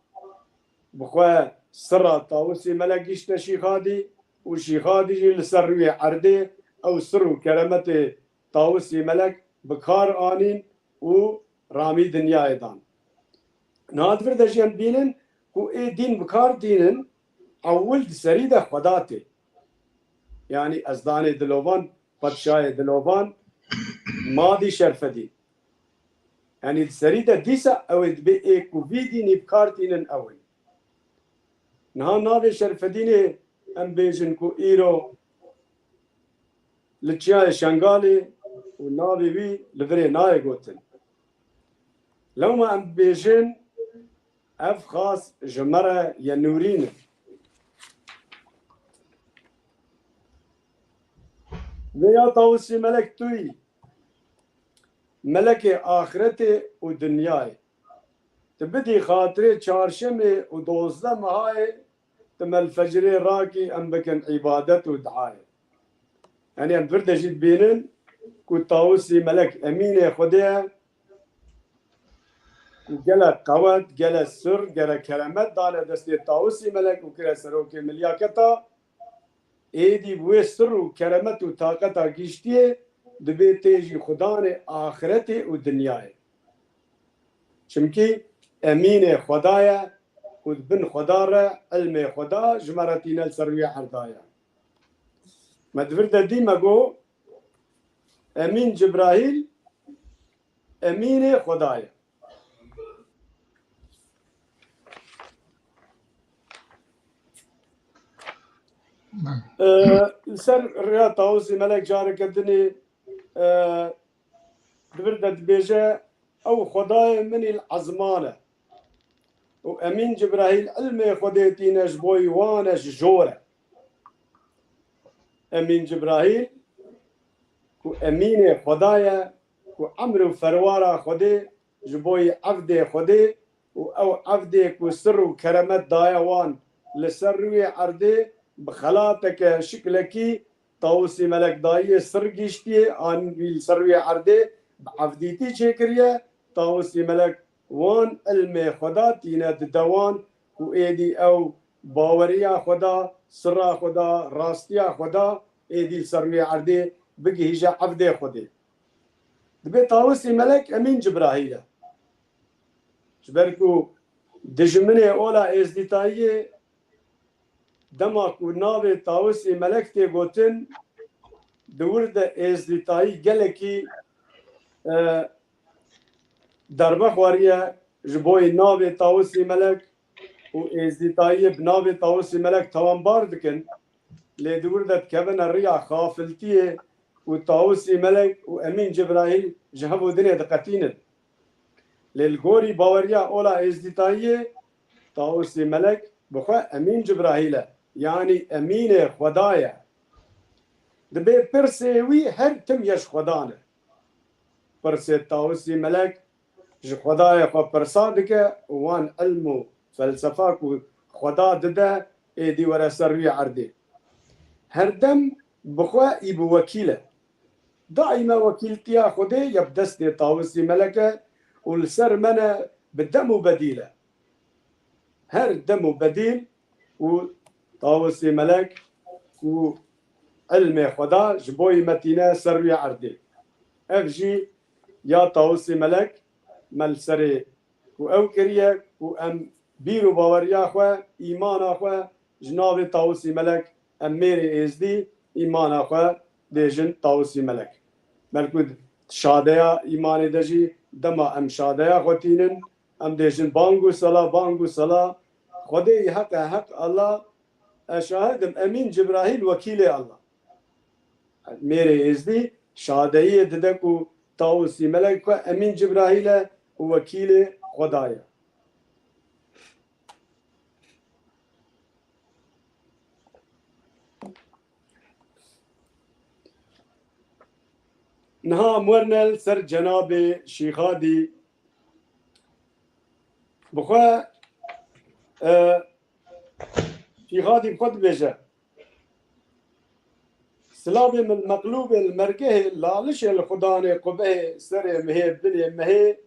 bi xwe sirra Tawusî Melek gişte Şîxadî û Şîxadî jî li ser rûyê erdê ew sir û keremetê Tawusî Melek bi kar anîn û ramî dinyayê dan. Niha di vir de jî em dibînin ku ê dîn bi kar tînin, ewil di serî de Xweda tê. Yanî ezdanê dilovan, padşahê dilovan, Madî Şerfedîn. Yanî di serî de dîsa ew ê dibê ê ku vî dînî bi kar tînin ew in. Niha navê Şerfedînê em bêjin ku îro li Çiyayê Şengalê û navê wî li virê nayê gotin. Lewma em bêjin ev xas ji me re ye nûrîn in. Vê ya Tawusî Melek tu yî melekê axiretê û dinyayê. Tu bidî xatirê çarşemê û dozdeh mehayê, tu me li fecirê rakî em bikin îbadet û diayê. Yanî em vir de jî dibînin ku Tawusî Melek emînê Xwedê ye, ku gelek qewet, gelek sir, gelek keremet dane destê Tawusî Melek û kire serokê milyaketa, êdî bi wê sir û keremet û taqeta giştiyê dibê tê jî xudanê axiretê û dinyayê. Çimkî emînê Xweda ye û di bin Xweda re ilmê Xweda ji me re tîne li ser wî erda ye. Me di vir de dî me got, Emîn Cibrahîl emînê Xweda ye. E, li ser rêya Tawusî Melek careke dinê, e, di vir de dibêje, ew Xwedayê min î li ezman e. Û Emîn Cibrahîl ilmê Xwedê tîne ji bo yî wan e, ji jor e. Emîn Cibrahîl ku emînê Xweda ye, ku emr û ferwara Xwedê ji bo yî evdê Xwedê û ew evdê ku sir û keremet daye wan li ser rûyê erdê bi xelateke şiklekî Tawusî Melek dayiye sir giştiye, an wî li ser rûyê erdê bi evdîtî çêkiriye. Tawusî Melek wan ilmê Xweda tîne dide wan ku êdî ew baweriya Xweda, sirra Xweda, rastiya Xweda êdî li ser rûyê erdê bigihîje evdê Xwedê. Dibê Tawusî Melek Emîn Cibrahîl e. Ji ber ku dijminê ola êzdîtayiyê dema ku navê Tawusî Melek tê gotin, di wir de êzdîtayî gelekî, e, derbe xwariye ji bo yî navê Tawusî Melek û êzdîtayiyê bi navê Tawusî Melek tawanbar dikin. Lê di wir de dikevine riya xafiltiyê û Tawusî Melek û Emîn Cibrahîl ji hev û dinê diqetînin. Lê li gorî baweriya ola êzdîtayiyê Tawusî Melek bi xwe Emîn Cibrahîl e, yanî emînê Xweda ye. Dibê pirsê wî her tim ye ji Xwedan e. Pirsê Tawusî Melek ji Xwedayê xwe pirsa dike û wan ilm û felsefa ku Xweda dide êdî were ser rûyê erdê. Her dem bi xwe î bi wekîl e. Daîme wekîltiya Xwedê ya bi destê Tawusî Melek e û li ser me ne bi dem û bedîl e. Her dem û bedîl û Tawusî Melek û ilmê Xweda ji bo yî me tîne ser rûyê erdê. Ev jî ya Tawusî Melek me li serê ku ew kiriye ku em bîr û baweriya xwe, îmana xwe ji navê Tawusî Melek, em mêrê êzdî îmana xwe dêjin Tawusî Melek. Belku şadeya îmanê de jî dema em şadeya xwe tînin, em dêjin bang û sela, bang û sela. Xwedê yî heq e, heq Allah, ez şahid im, Emîn Cibrahîl wekîlê Allah. Mêrê êzdî şadeyiyê dide ku Tawusî Melek xwe Emîn Cibrahîl e û wekîlê Xweda ye. Niha em werne li ser cenabê Şîxadî. Bi xwe, e, Şîxadî bi xwe dibêje, Silavê min meqlûbê li mergehê, lalişê li xudanê qubehê, serê mihê, binê mehê,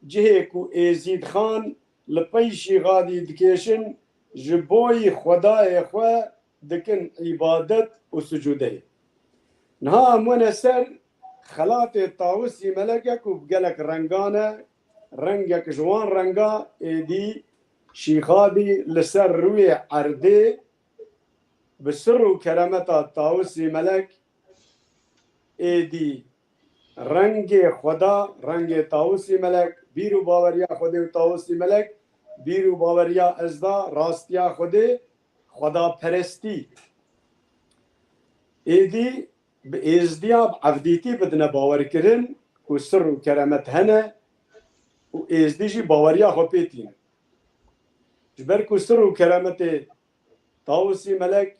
cihê ku Êzîd Xan li pey Şîxadî dikêşin, ji bo yî Xwedayê xwe dikin îbadet û sicûdeyê. Niha em wene ser xelatê Tawusî Melek e ku bi gelek rengan e, rengek ji wan renga êdî Şîxadî li ser rûyê erdê bi sir û keremeta Tawusî Melek êdî rengê Xweda, rengê Tawusî Melek, bîr û baweriya Xwedê û Tawusî Melek, bîr û baweriya ezda, rastiya Xwedê, xwedaperestî. Êdî bi êzdiya, bi evdîtî bidine bawerkirin ku sir û keremet hene û êzdî jî baweriya xwe pê tîne. Ji ber ku sir û keremetê Tawusî Melek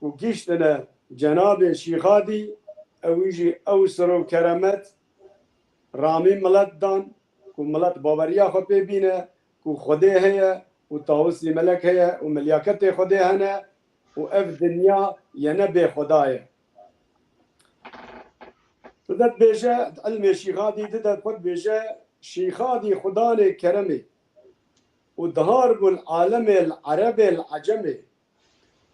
ku gihîştine cenabê Şîxadî, ewî jî ew sir û keremet ramî milet dan ku milet baweriya xwe pê bîne ku Xwedê heye û Tawusî Melek heye û milyaketê Xwedê hene û ev dinya ye ne bê Xweda ye. Tu de dibêje, ilmê Şîxadî dide xwe dibêje, Şîxadî xudanê keremê û dihar bû li alemê, li erebê, li ecemê.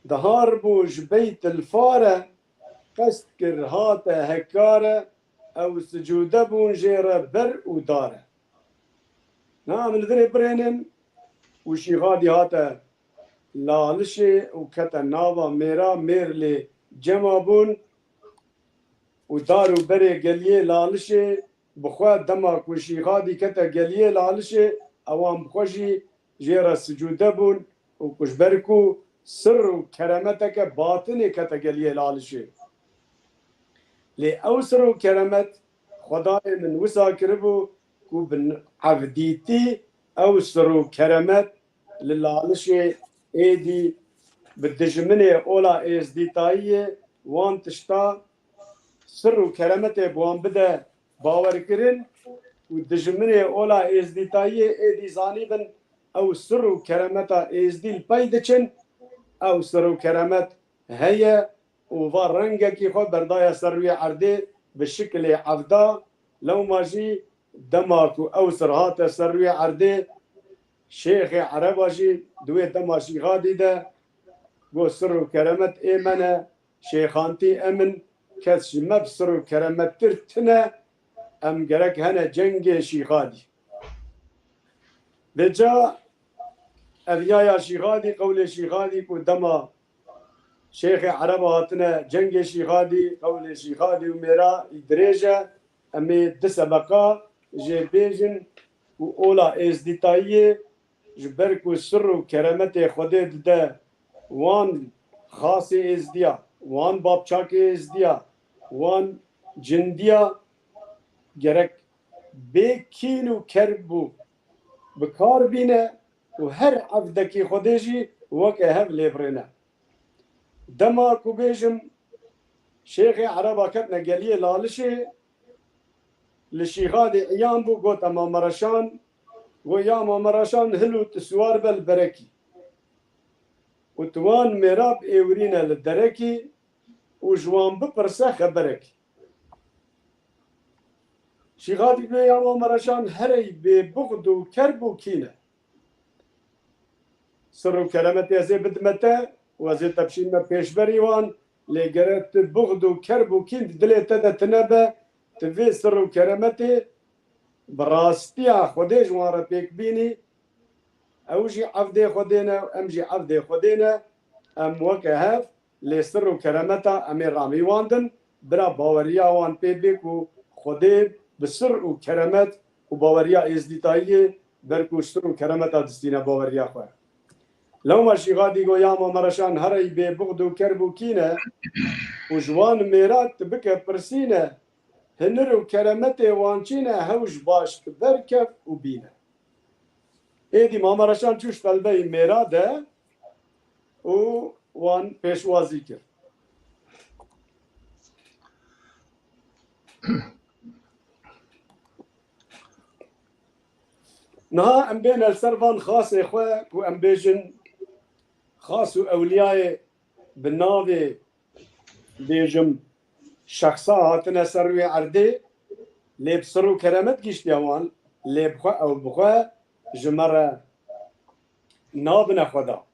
Dihar bû ji beyt li fare, qest kir hate hekare, ew sicûde bûn jê re ber û dare. Na em li virê birênin û Şîxadî hate Lalişê û kete nava mêra, mêr lê cema bûn û dar û berê geliyê Lalişê bi xwe dema ku Şîxadî kete geliyê Lalişê, ewan bi xwe jî jê re sicûde bûn û ku ji ber ku sir û keremeteke batinê kete geliyê Lalişê. Lê ew sir û keremet Xwedayê min wisa kiribû ku bi evdîtî ew sir û keremet li Lalişê êdî bi dijminê ola êzdîtayiyê wan tişta sir û keremetê bi wan bide bawerkirin û dijminê ola êzdîtayiyê êdî zanîbin ew sir û keremeta êzdî li pey diçin, ew sir û keremet heye û va rengekî xwe berdaye ser rûyê erdê bi şikilê evda. Lewma jî dema ku ew sir hate ser rûyê erdê, Şêxê Ereba jî di wê dema Şîxadî de got, sir û keremet ê me ne, şêxantî em in, kes ji me bi sir û keremettir tine, em gerek hene cengê Şîxadî. Vêca ev ya ya Şîxadî, qewlê Şîxadî ku dema Şêxê Ereba hatine cengê Şîxadî, qewlê Şîxadî û mêra î dirêj e, em ê di sebeqa jê bêjin û ola êzdîtayiyê ji ber ku sir û keremetê Xwedê dide wan xasê êzdiya, wan bapçakê êzdiya, wan cindiya gerek bê kîn û kerb û bi kar bîne û her evdekî Xwedê jî weke hev lê birêne. Dema ku bêjim Şêxê Ereba ketine geliyê Lalişê, li Şîxadê iyan bû, gote Mame Reşan, got, ya Mame Reşan, hil û tu siwar be li berekî û tu wan mêra bi êwirîne li derekî û ji wan bipirse xeberekî. Şîxadî bê ya Mame Reşan herey bê buxd û kerb û kîne. Sir û keremetê ez ê bidime te û ez ê te bişînime pêşberî wan, lê gere tu buxd û kerb û kîn di dilê te de tine be, tu vê sir û keremetê bi rastiya Xwedê ji wan re pêk bînî. Ew jî evdê Xwedê ne, em jî evdê Xwedê ne. Em weke hev lê sir û keremeta em ê ramîwandin, bira baweriya wan pê bê ku Xwedê bi sir û keremet û baweriya êzdîtayiyê ber ku sir û keremeta distîne baweriya xwe. Lewma Şîxadî got, ya Mame Reşan, herey bê buxd û kerb û kîne û ji wan mêra tu bike pirsîne, hinir û keremetê wan çîne, hewş baş tu berkev û bîne. Êdî Mame Reşan çû ji telbeyî mêra de û wan pêşwazî kir. Niha em bêne li ser van xasê xwe ku em bêjin xas û ewliyayê bi navê bêjim şexsa hatine ser rûyê erdê, lê bi sir û keremet giştiye wan, lê bi xwe ew bi xwe ji me re nabine xweda.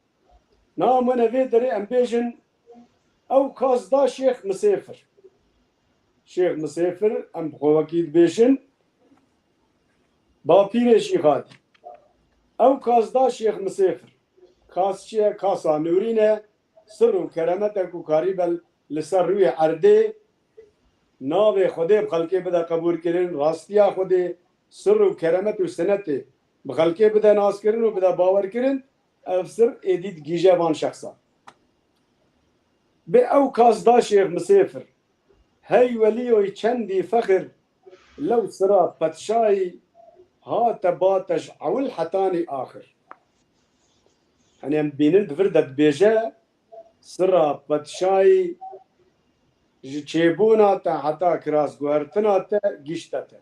Na em wene vê derê em bêjin ew kas da Şêx Misêfir. Şêx Misêfir em bi xwe wekî dibêjin bapîrê Şîxadî. Ew kas da Şêx Misêfir. Kas çi ye? Kasa nûrîn e, sir û keremet e ku karîbe li ser rûyê erdê navê Xwedê bi xelkê bide qebûlkirin, rastiya Xwedê, sir û keremet û sinetê bi xelkê bide naskirin û bide bawerkirin, ev sir êdî digihîje van şexsan. Bi ew kas da Şêx Misêfir, hey welîyoy çendî fexir, lew sira petşayî, hate bate ji ewil hetanî axir. Hani em bînin di vir de dibêje, sira petşayî ji çêbûna te heta kiras guhertina te gişte te.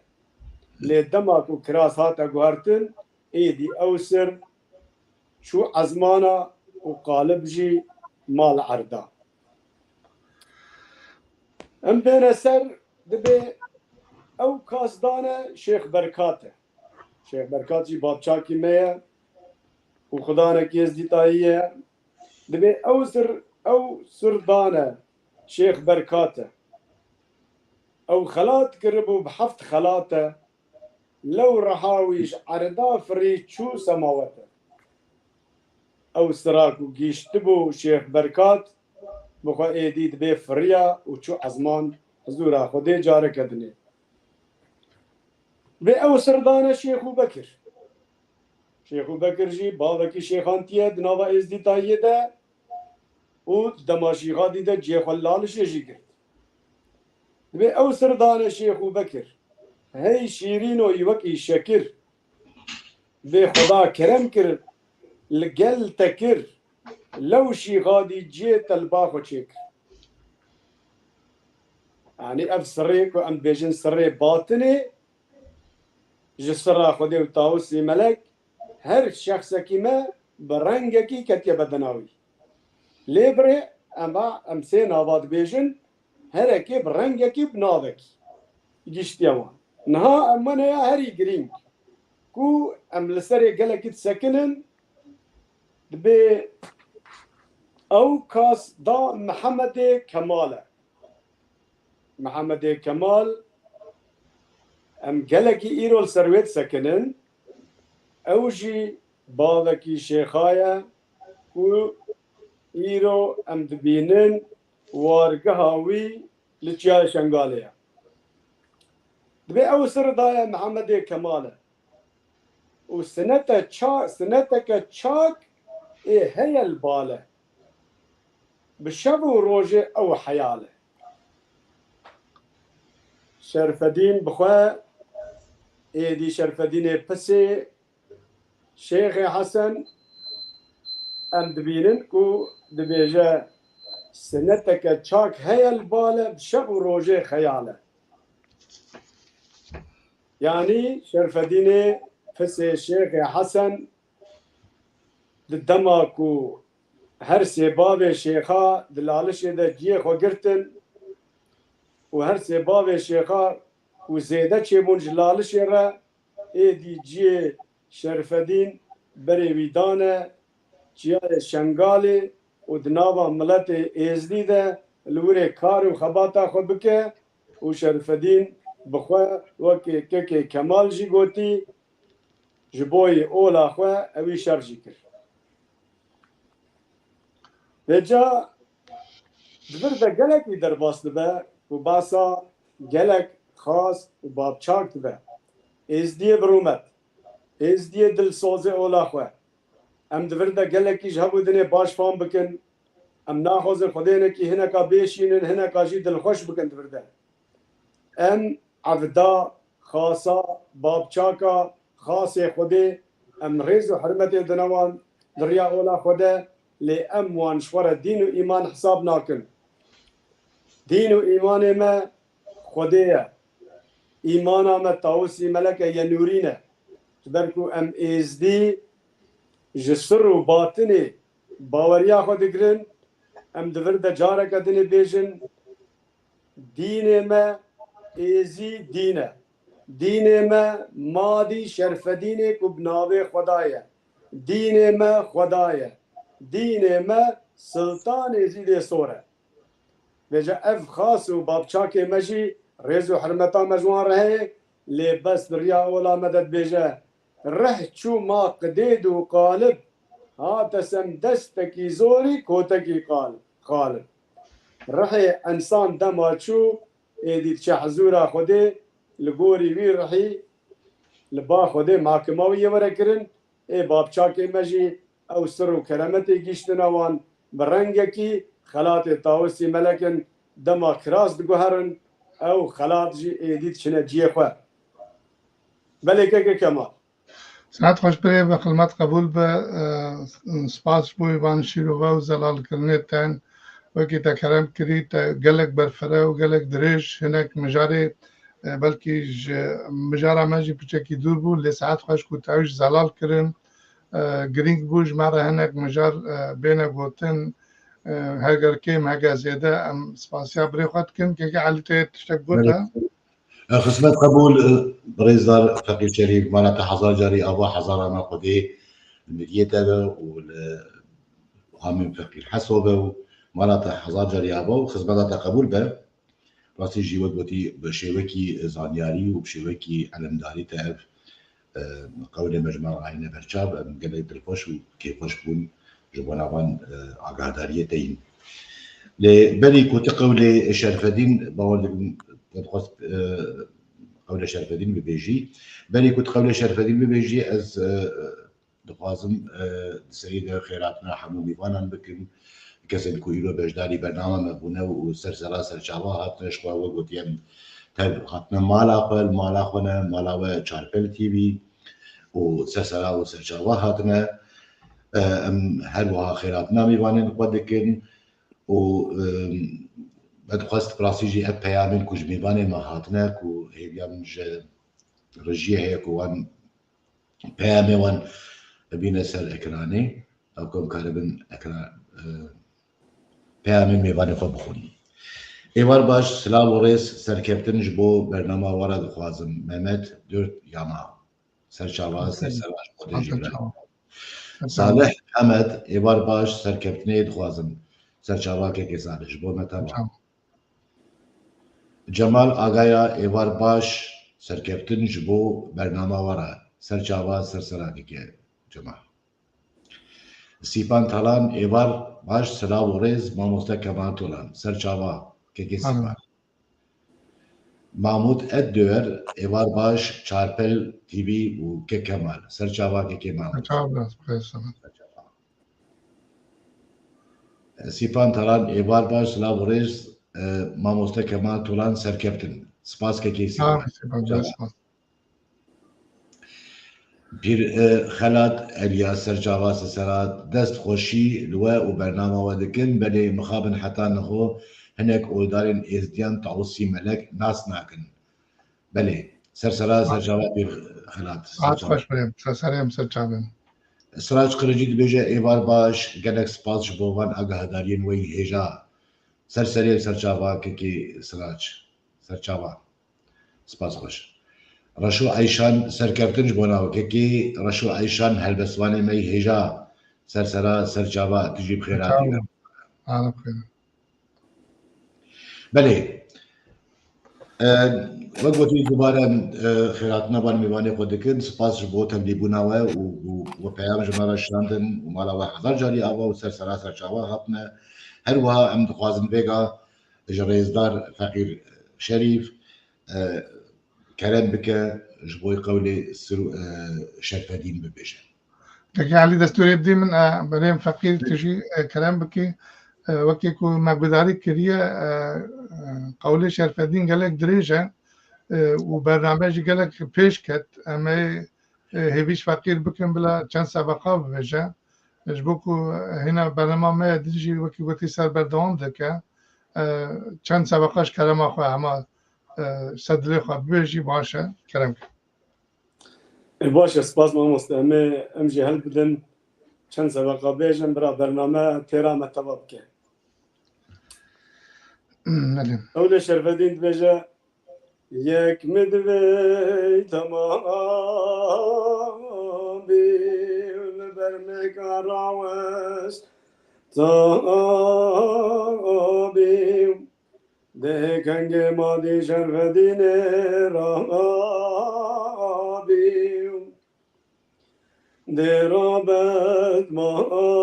Lê dema ku kiras hate guhertin, êdî ew sir çû ezmana û qalib jî mal erda. Em bêne ser, dibê ew kas dane Şêx Berkat e. Şêx Berkat jî bapçakî me ye û xudanekî êzdîtayî ye. Dibê ew sir, ew sir dane Şêx Berkat e. Ew xelat kiribû bi heft xelat e. Lew reha wî ji erda firî çû semawete. Ew sira ku gihîştibû Şêx Berkat, bi xwe êdî dibê firiya û çû ezman hizûra Xwedê careke dinê. Vê ew sir dane Şêxû Bekir. Şêxû Bekir jî bavekî şêxantiye di nava Êzdîtayiyê de û dema şîxadî de cihê xwe li Lalişê jî girt. Dibê ew sir dane Şêxû Bekir. Hey şîrîno wekî şekir. Vê Xweda kerem kir li gel te kir. Lew şîxadî cihê te li ba xwe çêkir. Yanî ev sirê ku em dibêjin sirê batinê, ji sira Xwedê û Tawusî Melek, her şexsekî me bi rengekî ketiye bedena wî. Lê birê em, em sê nava dibêjin, herekê bi rengekî, bi navekî giştiye wan. Niha em wene ya herî girîng ku em li serê gelekî disekinin, dibê ew kas da Mihemedê Kemal e. Mihemedê Kemal, em gelekî îro li ser wê disekinin. Ew jî bavekî şêxa ye ku îro em dibînin wargeha wî li Çiyayê Şengalê ye. Dibê ew sir daye Mihemedê Kemal e. Û sinete ça-, sineteke çak ê heye li bal e. Bi şev û rojê ew heyal e. Şerfedîn bi xwe, êdî Şerfedînê pisê Şêxê Hesen, em dibînin ku dibêje, sineteke çak heye li bal e, bi şev û rojê xeyal e. Yanî Şerfedînê pisê Şêxê Hesen di dema ku her sê bavê şêxa di Lalişê de ciyê xwe girtin û her sê bavê şêxa ku zêde çêbûn ji Lalişê re, êdî ciyê Şerfedîn berê wî dane Çiyayê Şengalê û di nava miletê Êzdî de li wirê kar û xebata xwe bike û Şerfedîn bi xwe wekî kekê Kemal jî gotî, ji bo yê ola xwe ewî şer jî kir. Vêca di vir de gelekî derbas dibe ku behsa gelek xas û bavçak dibe. Êzdiyê bi rûmet, Êzdiyê dilsozê ola xwe. Em di vir de gelekî ji hev û dinê baş fam bikin. Em naxwazin Xwedê hinekî hineka bêşînin, hineka jî dilxweş bikin di vir de. Em evda, xasa, bavçaka, xasê Xwedê, em rêz û hurmetê dine wan di riya ola xwe de, lê em wan ji xwe re dîn û îman hesab nakin. Dîn û îmanê me Xwedê ye. Îmana me Tawusî Melek e, ye nûrîn e. Ji ber ku em êzdî ji sir û batinê baweriya xwe digirin, em di vir de careke dinê bêjin, dînê me êzî dîn e. Dînê me madî Şerfedînê ku bi navê Xweda ye. Dînê me Xweda ye. Dînê me Siltanê Êzîdê Sor e. Vêca ev xas û bavçakê me jî rêz û hurmeta me ji wan re heye, lê bes di riya ola me de dibêje, rih çû ma qidêd û qalib, hate sem destekî zorî kotekî qal-, qalib. Rihê ensan dema çû, êdî diçe hizûra Xwedê, li gorî wî rihî li ba Xwedê mahkima wî yê were kirin, ê bavçakê me jî ew sir û keremetê gihîştine wan, bi rengekî xelatê Tawusî Melek in, dema kiras diguherin, ew xelat jî êdî diçine ciyê xwe. Belê keke Kemal. Saet xweş birê, bi xilmet qebûl be. E, spas ji bo van şîrove û zelalkirinê te. Wekî te kerem kirî, te gelek berfireh û gelek dirêj hinek mijarê, e, belkî ji mijara me jî piçekî dûr bû, lê saet xweş ku te ew jî zelal kirin. E, girîng bû ji me re hinek mijar, e, bêne gotin. E, heger kêm, heger zêde, em spasiya birê xwe dikin. Keke Elî, te tiştek gote? Belê. E, xizmet qebûl, e, birêzdar Feqîr Şerîf, mala te hezar carî ava, hezara me Xwedê li miriyê te be û li hamên Feqîr Heso be û mala te hezar carî ava û xizmeta te qebûl be. Rastî jî wek gotî bi şêwekî zanyarî û bi şêwekî ilimdarî te ev qewlê me ji me re anîne berçav, em gelek dilxweş û kêfxweş bûn ji bona van, e, agahdariyê te yîn. Lê berî ku tu qewlê Şerfedîn, bawer dikim, te dixwest, e, qewlê Şerfedîn bibêjî. Berî ku tu qewlê Şerfedîn bibêjî, ez, e, dixwazim, e, di serî de xêrhatina hemû mîvanan bikim. Kesên ku îro beşdarî bernama me bûne û ser sera ser çava hatine, ji xwe we gotiye em tev hatine mala xwe, li mala xwe ne, mala we Çarpel T V û ser sera û ser çava hatine. E, em her wiha xêrhatina mîvanên xwe dikin û, e, me dixwest bi rastî jî ev peyamên ku ji mîvanên me hatine ku hêviya min ji rejiyê heye ku wan peyamê wan bîne ser ekranê, ew ku em karibin ekran, e, peyamên mêvanê xwe bixwin. Êvar baş, silav û rêz, serkeftin ji bo bernama we re dixwazim. Mehmet Dört Yama. Ser çava, ser sera ji bo te jî bira. Salih Hemed, êvar baş, serkeftinê dixwazim. Ser çava kekê Salih, ji bo me teva. Cemal Agaya, êvar baş, serkeftin ji bo bernama we re. Ser çava, ser sera kekê Cemal. Sîpan Talan, êvar baş, silav û rêz, mamoste Kemal Tolan. Ser çava, kekê Sîpan. Mahmut Eddoer, êvar baş, Çarpel T V û kek Kemal. Ser çava, kekê Mahmut. Ser çava, biraz, biraz, tamam. Ser çava. Sîpan Talan, êvar baş, silav û rêz, e, mamoste Kemal Tolan serkeftin. Spas kekê Sîpan. Sağ ol, Sîpan, spas. Pîr, e, Xelat Elya, ser çava, ser sera, dest xweşî li we û bernama we dikin, belê mixabin heta niho hinek oldarên êzdiyan Tawusî Melek nas nakin. Belê, ser sera, ser çava Pîr Xelat, ser çava. Saet xweş birêm, ser serê em ser çavê em. Sirac Qiricî dibêje, êvar baş, gelek spas ji bo van agahdariyên we yî hêja. Ser serê ser çava kekê Sirac. Ser çava. Spas xweş. Reşo Eyşan, serkeftin ji bo navkekê Reşo Eyşan, helbestvanê me yî hêja. Ser sera, ser çava, tu jî bi xêr hatî. Sağ olun. Belê. E, wek gotî, dubare em, e, xêrhatina van mêvanê xwe dikin. Spas ji bo tevlîbûna we û, û we peyam ji me re şandin û mala we hezar carî ava û ser sera ser çava hatine. Her wiha em dixwazin vêga ji rêzdar Feqîr Şerîf, e, kerem bike, ji bo qewlê Sir-, e, Şerfedîn bibêje. Kekê Elî, destûrê bidî min, e, birêm Feqîr, tu jî, e, kerem bikî. E, wekî ku me guhdarî kiriye, e, e, qewlê Şerfedîn gelek dirêj e, e, û bername jî gelek pêş ket. Em ê, e, hêvî ji Feqîr bikin bila çend sebeqa bibêje. Ji bo ku hîna bernama me ya din jî wekî gotî ser berdewam dike. E, çend sebeqa ji kerema xwe hema, e, ser dilê xwe bibêjî baş e. Kerem ke. E, baş e, spas mamoste. Em ê, em jî helbidin çend sebeqa bêjin, bira bername têra me teva bike. Hmm, belê. Qewlê Şerfedîn dibêje, yek min divê temamî li ber me ka rawest tabî. Dê kengê madî Şerfedînê rabî. Dê rabet madî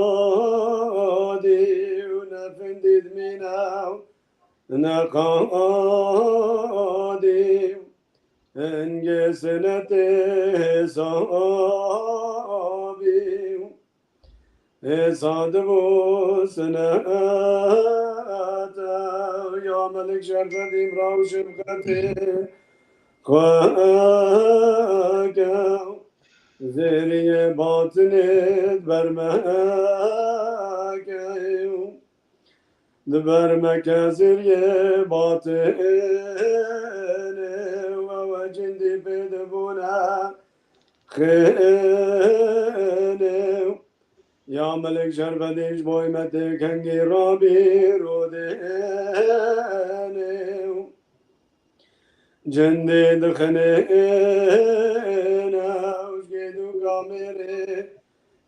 û nefindî dimîne neqadî. Hingê sinetê hesabî. Hêsa dibû sinete ya Melik Şerfedîn raw şibqetê xwe ke zêriyê batinê di ber me ke. Di ber me ke zêriyê batinê we we cindî pê dibûne xênê. Ya Melik Şerfedîn ji bo me tê kengî rabî rûdênê. Cindî dixinêne û ji gêd û kamêrê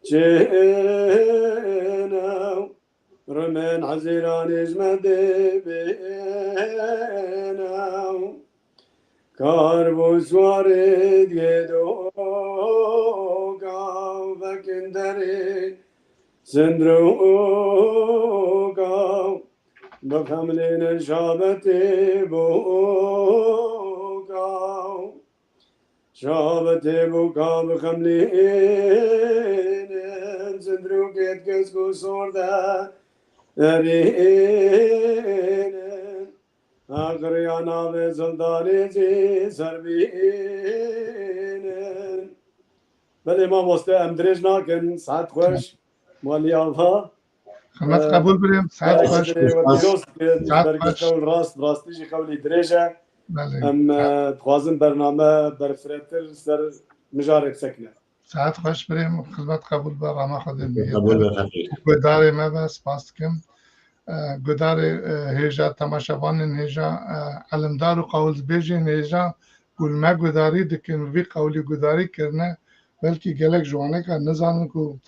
çêne. Rimên hezîranê ji me dê bêne. Kar bû swarê diyê doka û vekin derê sindoka û bixemlînin şabetê boka û şabetê boka bixemlînin sindoka û kesk û sor de erînin. Agriya navê Zildanê jî ser bînin. Belê mamoste, em dirêj nakin. Saet xweş. Walî Ava. Xizmet Ee, qebûl birêm. Saet xweş. Saet xweş. Qewl rast, rastî jî qewlî dirêj e. Belê. Em, e, dixwazin bername berfiretir ser mijarê bisekine. Saet xweş birêm, xizmet qebûl be, rama Xwedê bi. Qebûl be, xetîr. Guhdarê me be, spas dikim. E, guhdarê, e, hêja, temaşevanên hêja, e, elimdar û qawilbêjên hêja ku li me guhdarî dikin, vî qewlî guhdarî kirine, belkî gelek ji waneka nizanin ku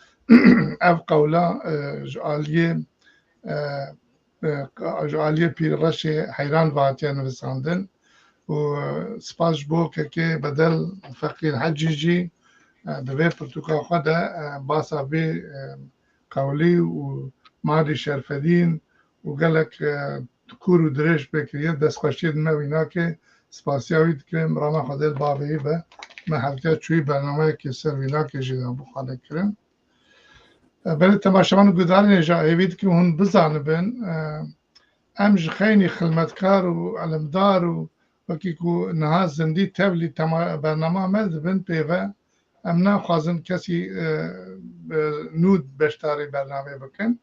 ev qewla, e, ji aliyê, e, e, ji aliyê Pîr Reşê Heyran ve hatiye nivîsandin û, e, spas ji bo kekê Bedel Feqîr Hecî jî, e, di vê pirtûka xwe de, e, basa vê, e, qewlî û Marî Şerfedîn û gelek, e, kûr û dirêj pê kiriye. Destxweşiyê di me wî nake, spasiya wî dikim, rama Xwedê li bavê wî be. Me hevdiya çûyî bernameyekê ser wî nake jî de bû xalê kirin. E, belê temaşevan û guhdarên hêja, hêvî dikim hûn bizanibin, e, em ji xeynî xilmetkar û elimdar û wekî ku niha zindî tevlî tema-, bernama me dibin pê ve, em naxwazin kesî, e, e, nû beşdarî bernamê bikin.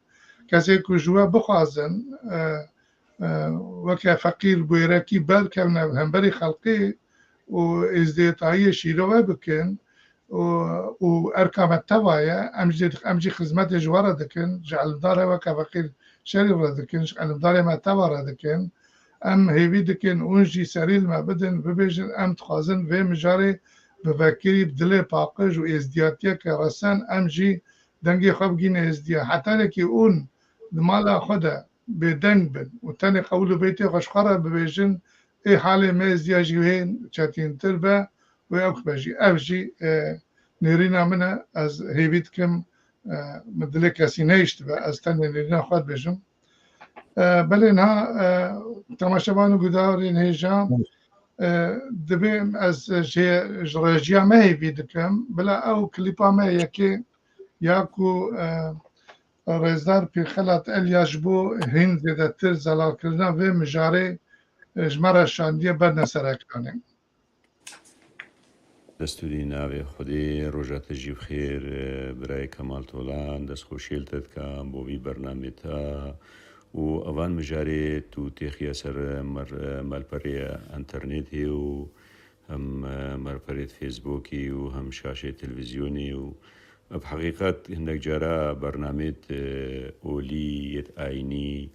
Kesê ku ji we bixwazin, e, e, weke feqîr bûyerekî berkevne hemberî xelqê û êzdiyetahiyê şîrove bikin, û, û erka me teva ye, em jî, em jî xizmetê ji we re dikin, ji elimdarê weke feqîr şerî re dikin, ji elimdarê me teva re dikin. Em hêvî dikin hûn jî serî li me bidin, bibêjin, em dixwazin vê mijarê bi vekirî, bi dilê paqij û êzdiyatiyeke resen em jî dengê xwe bigîne êzdiya. Hetanekî hûn di mala xwe de bêdeng bin û tenê qewil û beytê xwe ji xwe re bibêjin, ê halê me êzdiya jî wê çetîntir be, wê ewk be jî. Ev jî, e, nêrîna min e, ez hêvî dikim, e, min dilê kesî nehiştibe, ez tenê nêrîna xwe dibêjim. E, belê niha, e, temaşevan û guhdarên hêja, e, divê ez jê, ji rejiya me hêvî dikim, bila ew klîpa me yekê ya ku, e, Rêzdar Pîrxelat Elya ji bo hîn zêdetir zelalkirina vê mijarê, e, ji me re şandiye berne ser ekranê. Destûrî navê Xwedê, roja te jî bi xêr, e, birayê Kemal Tolan, destxweşiyê li te dikim bo vî bernamê te û evan mijarê tu têxiye ser mer-, e, malperê enternetê û hem, e, merperêt Facebookî û hem şaşê televîzyonî û bi heqîqet hindek cara bernamêt, e, olî yêt ayînî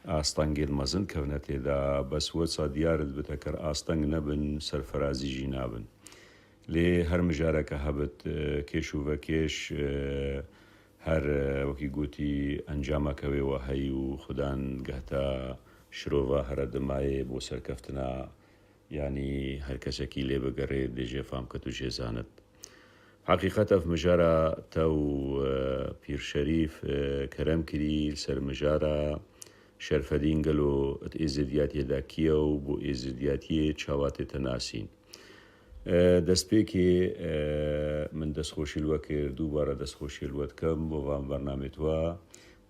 astengêt mezin kevne tê de. Bes wisa diyar dibite ker asteng nebin, serferazî jî nabin. Lê her mijareke hebit, e, kêş û vekêş, e, her, e, wekî gotî encameke wê wa heyî û xudan gehta şirova here dimayê bo serkeftina Yanî her kesekî lê bigerê dê jê fam ket û jê zanit. Heqîqet ev mijara te û, e, Pîr Şerîf, e, kerem kirî li ser mijara Şerfedîn gelo di êzidiyatiyê de kî ye û bo êzidiyatiyê çawa tê te nasîn. E, destpêkê, e, min destxweşî li we kir, dubare destxweşî li we dikim bo van bernamê tu.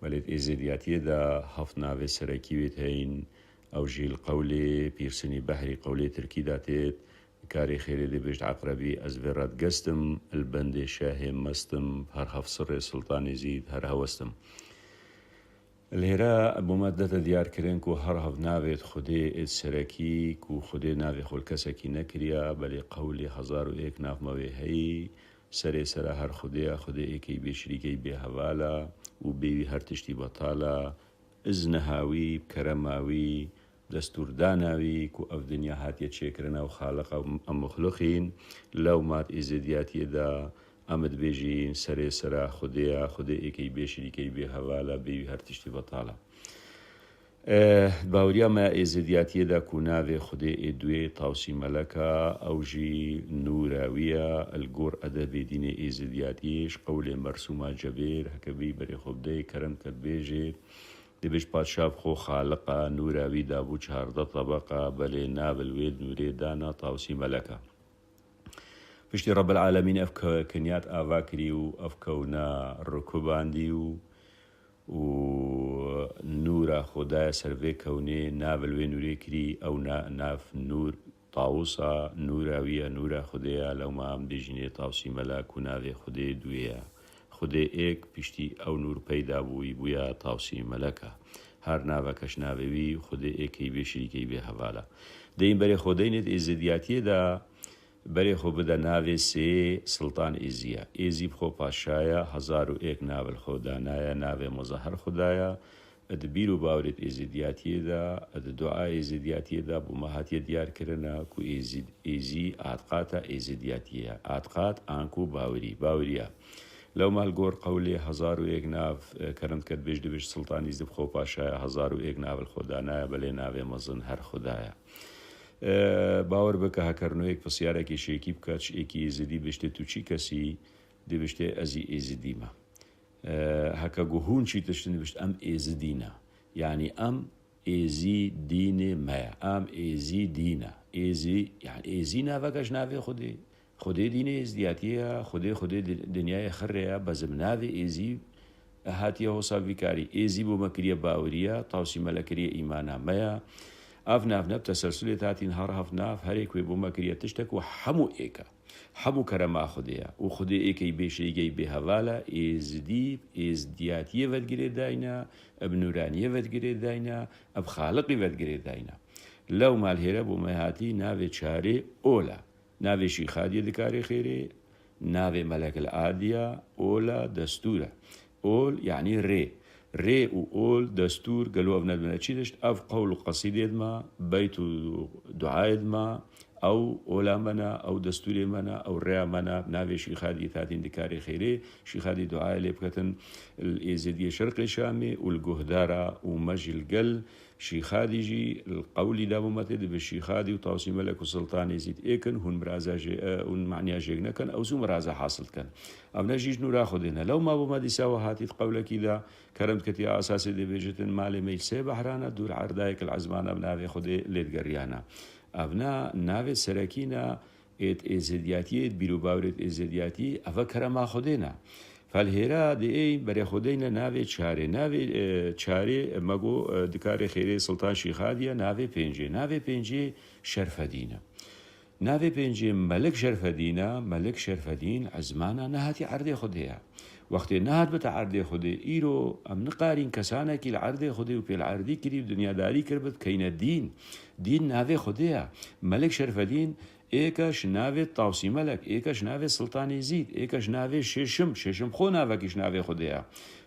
Belê di êzidiyatiyê de heft navê serekî wê heyîn. Ew jî li qewlê Pîrsinî Behrî qewlê tirkî de têt, karê xêrê dê bêjt Eqrebî, ez vê re digestim, li bendê şehê mestim, her heft sirrê Siltanê zî her hewestim. Li hêra bo me dete diyar kirin ku her heft navêt Xwedê êt serekî, ku Xwedê navê xwe li kesekî nekiriya, belê qewlê hezar û êk nav me wê heyî, serê sera her Xwedê ya, Xwedê êkey bê şirîkey bê hevala û bê wî her tiştî betala, Izniha wî, bi kerema wî, destûrdana wî ku ev dinya hatiye çêkirine û Xaliqa em muxlixîn, lewma di êzidiyatiyê de em dibêjîn serê sera Xwedê ya, Xwedê êkey bê şirîkey bê hevala, bê wî her tiştî betala. Eh, baweriya me êzidiyatiyê de ku navê Xwedê ê duê Tawsî Melek e, ew jî nûra wî ye. Li gor edebê dînê êzidiyatiyê, ji qewlê Mersûma Cebêr, heke bî berê xwe bideyê kerem ke dibêjê, dibêj padşa bi xwe xaliq e, nûra wî dabû çardeh tebeq e, belê nav li wê nûrê dana Tawsî Melek e. Piştî Rebbil Alemîn ev ke-, keniyat ava kirî û ev kewna rikubandî û û nûra Xwedaya ser vê kewnê, nav li wê nûrê kirî, ew na-, nav nûr Tawus a, nûra wî ye, nûra Xwedê ye, lewma em dibêjinê Tawsî Melek û navê Xwedê duê ye. Xwedê êk piştî ew nûr peyda bûyî bûya Tawsî Melek e. Her naveke ji navê wî Xwedê êkey bê şirîkey bê heval e. Deyên berê Xwedeyê nê di êzidiyatiyê de Berê xwe bide navê sê Siltan Êzî ye. Êzî bi xwe paşa ye, hezar û êk nav li xwe danaye, navê mezin her Xuda ye. Di bîr û bawerê êzidiyatiyê de, di dua êzidiyatiyê de bo me hatiye diyar kirine ku êzî, êzî atqata êzidiyatiyê ye. Atqat anku bawerî, baweriya. Lewma li gor qewlê hezar û êk nav, e, kerem dike dibêj, dibêj Siltan Êzî bi xwe paşa ye, hezar û êk nav li xwe danaye, belê navê mezin her Xuda ye. E, bawer bike, heker no yek pirsyarekî şêkî bike, çi êkî êzidî biştê tu çi kesî, dê biştê ez î êzidî me. E, heke ku hûn çi tiştin bişt em êzidî ne. Yanî em êzî dînê me ye. Em êzî dî ne. Êzî, yanî êzî naveke ji navê Xwedê. Xwedê dînê êzdiyatiyê ye, Xwedê, Xwedê di-, dinyayê xirê ye, bezim navê êzî hatiye hosa vî karî. Êzî bo me kiriye baweriya, Tawsî Melek kiriye îmana me ya. Ev nav ne bi teselsulê hatîn her heft nav, herê ku wê bo me kiriye tiştek û hemû êk e. Hemû kerema Xwedê ye. Û Xwedê êkey bê şirîkey bê heval e, êzidî, êzdiyatiyê vedgirê dayne, bi nûraniyê vedgirê dayne, bi Xaliqî vedgirê dayne. Lewma li hêre bo me hatî navê çarê ol e. Navê Şîxadiyê dikarê xêrê, navê Melekil Adiya, ola, destûr e. Ol, yanî rê. Rê û ol, destûr, gelo ev nedibine çi tişt? Ev qewl û qesîdê dima, beyt û duayê dima, ew ola me ne, ew destûrê me ne, ew rêya me ne, navê Şîxadiyê hatîn dikarê xêrê, Şîxadî duayê lê biketin, li Êzidiyê Şerqê Şamê û li guhdara û me jî li gel Şîxadî jî li qewlî de bo me tê dibe Şîxadî û Tawsî Melek û Siltan Êzîd êk in, hûn miraza jê, e, hûn maniya jêk nekin, ew zû miraza hasil dikin. Ev ne jî ji nûra Xwedê ne. Lewma bo me dîsa we hatî di qewlekî de kerem diketî asasê dê bêjitin malê me yî sê behran e, dûr erdayek li ezmana bi navê Xwedê lê digeriyana. Ev ne navê serekî ne, êt êzidiyatiyê, êt bîr û bawerêt êzidiyatî, eve kerema Xwedê ne. Felhêra di ê berê Xwedê ne navê çarê. Navê, e, çarê, me got, e, dikarê xêrê Siltan Şîxadî ye, navê pêncê. Navê pêncê Şerfedîn e. Navê pêncê Melik Şerfedîn e, Melik Şerfedîn ezmana nehatî erdê Xwedê ye. Wextê nehat bite erdê Xwedê, îro em niqarîn kesanekî li erdê Xwedê û pêl erdî kirî û dinyadarî kiribit, keyne dîn. Dîn navê Xwedê ye. Melik Şerfedîn êke ji navê Tawsî Melek, êke ji navê Siltan Êzîd, êke ji navê Şêşim, Şêşim xwe navekî ji navê Xwedê ye.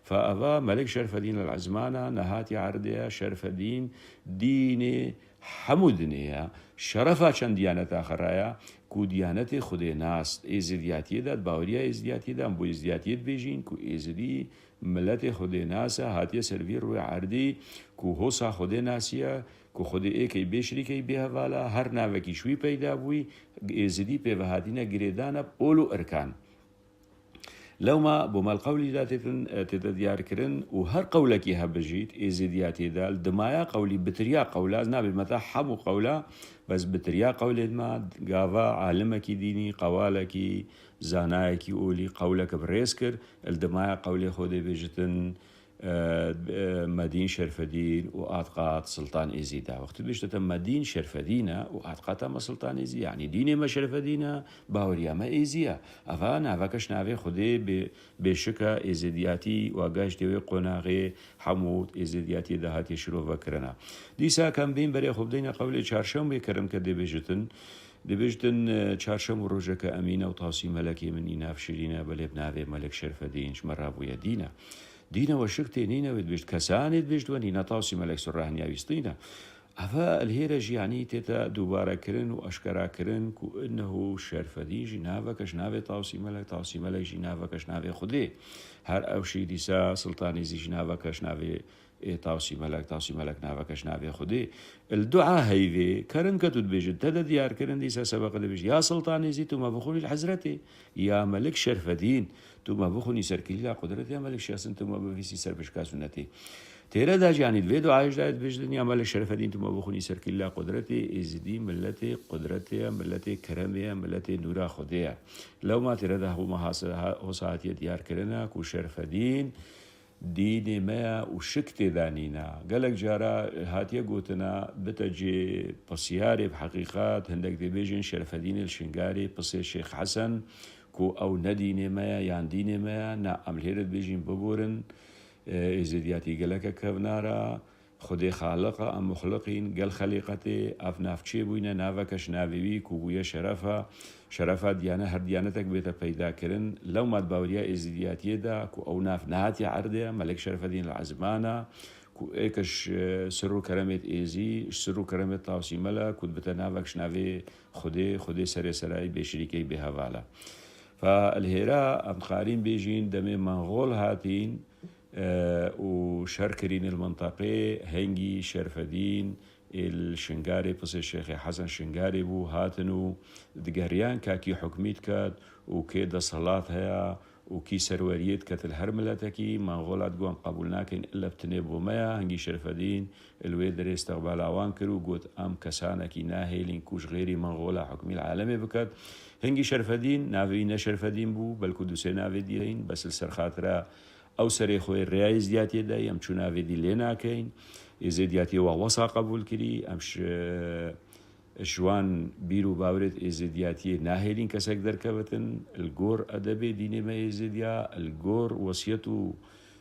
Fa eva Melik Şerfedîn el Ezmana nehatî erdê ye, Şerfedîn dînê hemû dinê ye. Şerefa çend diyaneta xwe raya ku diyanetê Xwedê nas, êzidiyatiyê de, baweriya êzidiyatiyê de, em bo êzidiyatiyê dibêjîn ku êzidî miletê Xwedê nas e, hatiye ser vî rûyê erdî ku hosa Xwedê nasiye, ku Xwedê êkey bê şirîkey bê heval e, her navekî ji wî peyda bûyî, êzidî pê ve hatine girêdana ol û irkan. Lewma bo me li qewlî de têtin, e, tête diyar kirin û her qewlekî hebijît êzidiyatiyê de li dimaya qewlî bitiriya qewla, ez nabê me te hemû qewla, bes bitiriya qewlê dima gava alimekî dînî, qewalekî, zanayekî olî qewleke bi rêz kir, li dimaya qewlê xwe dê bêjitin, e, e, Medîn Şerfedîn û Atqat Siltan Êzîd e. Wextî bêjte te Medîn Şerfedîn e û Atqata me Siltan Êzîd, yanî dînê me Şerfedîn e, baweriya me Êzî ye. Eva naveke ji navê Xwedê bê, bêşik e, êzidiyatî û agahiştê wê qonaxê hemû êzidiyatiyê de hatiye şirove kirine. Dîsa ka em bên berê xwe bideyne qewlê çarşembê kerem ke dê bêjitin, Dibêjtin, e, çarşem û rojeke emîn e û Tawsî Melekê min î nav şirîn e, belê bi navê Melek Şerfedîn ji me rabûye dîn e. Dîn e we şik tê nîne wê dibêjt, kesanê dibêjt we nîne Tawsî Melek surahniya wîstîne. Eve li hêre jî yanî tête dubare kirin û eşkera kirin ku innehu Şerfedîn jî naveke ji navê Tawsî Melek, Tawsî Melek jî naveke ji navê Xwedê. Her ew şî dîsa Siltanê zî ji naveke ji navê Ê Tawsî Melek, Tawsî Melek naveke ji navê Xwedê. Li dua heyvê, kerin ke tu dibêjin, te de diyar kirin, dîsa sebeqe dibêjin, ya Siltanê Zî, tu me bixwînî li Hezretê, ya Melik Şerfedîn, tu me bixwînî ser kilîla qudretê, ya Melik Şerfedîn, tu me bivîsî ser pişka sunetê. Têre de jî, yanî, di vê duayê jî de dibêjin, ya Melik Şerfedîn, tu me bixwînî ser kilîla qudretê, Êzidî miletê qudretê ye, miletê keremê ye, miletê nûra Xwedê ye. Lewma têre de hema hase-, ha-, hosa hatiye diyar kirine ku Şerfedîn, dînê me ye û şik tê de nîne. Gelek cara hatiye gotina, bite cê pisyarê bi heqîqet, hindek dê bêjin Şerfedînê li Şingalê, pisê Şêx Hesen, ku ew ne dînê me ye yan dînê me ye, na, em li hêre dibêjin biborin, e, êzidiyatî geleke kevnar e, Xwedê Xaliq e, em muxliqîn, gel xelîqetê, ev nav çêbûyne, naveke ji navê wî ku bûye şeref e, şerefa diyane-, her diyanetek bête peyda kirin. Lewma di baweriya êzidiyatiyê de ku ew nav nehatiye erdê, Melik Şerfedîn li Ezman e, ku êke ji sir û keremêt êzî, ji sir û keremêt Tawsî Mele, ku dibite navek ji navê Xwedê, Xwedê serê serayî bêşirîkeyî bêheval e. Fa li hêra em dixarîn bêjîn demê Menxol hatîn, e, û şer kirîn li minteqê, hingî Şerfedîn, ê li Şingalê, pisê Şêxê Hesen Şingalê bû, hatin û digeriyan ka kî hukmî diket û kê desthilat heye û kî serweriyê diket li her miletekî, Menxola digot em qebûl nakin, ille bi tinê bo me ye, hingî Şerfedîn li wê derê istiqbala wan kir û got, em kesanekî nahêlîn ku ji xêrî Menxola hukmî li alemê biket. Hingî Şerfedîn, navê wî ne Şerfedîn bû, belkû du sê navê dî heyîn, bes li ser xatira ew serê xwe rêya êzidiyatiyê dayî, em çûna vê dî lê nakeyn. Êzidiyatiyê wa wesa qebûl kirî, em ji, ji wan bîr û bawerêt êzidiyatiyê nahêlîn kesek derkevitin. Li gor edebê dînê me êzidiya, li gor wesiyet û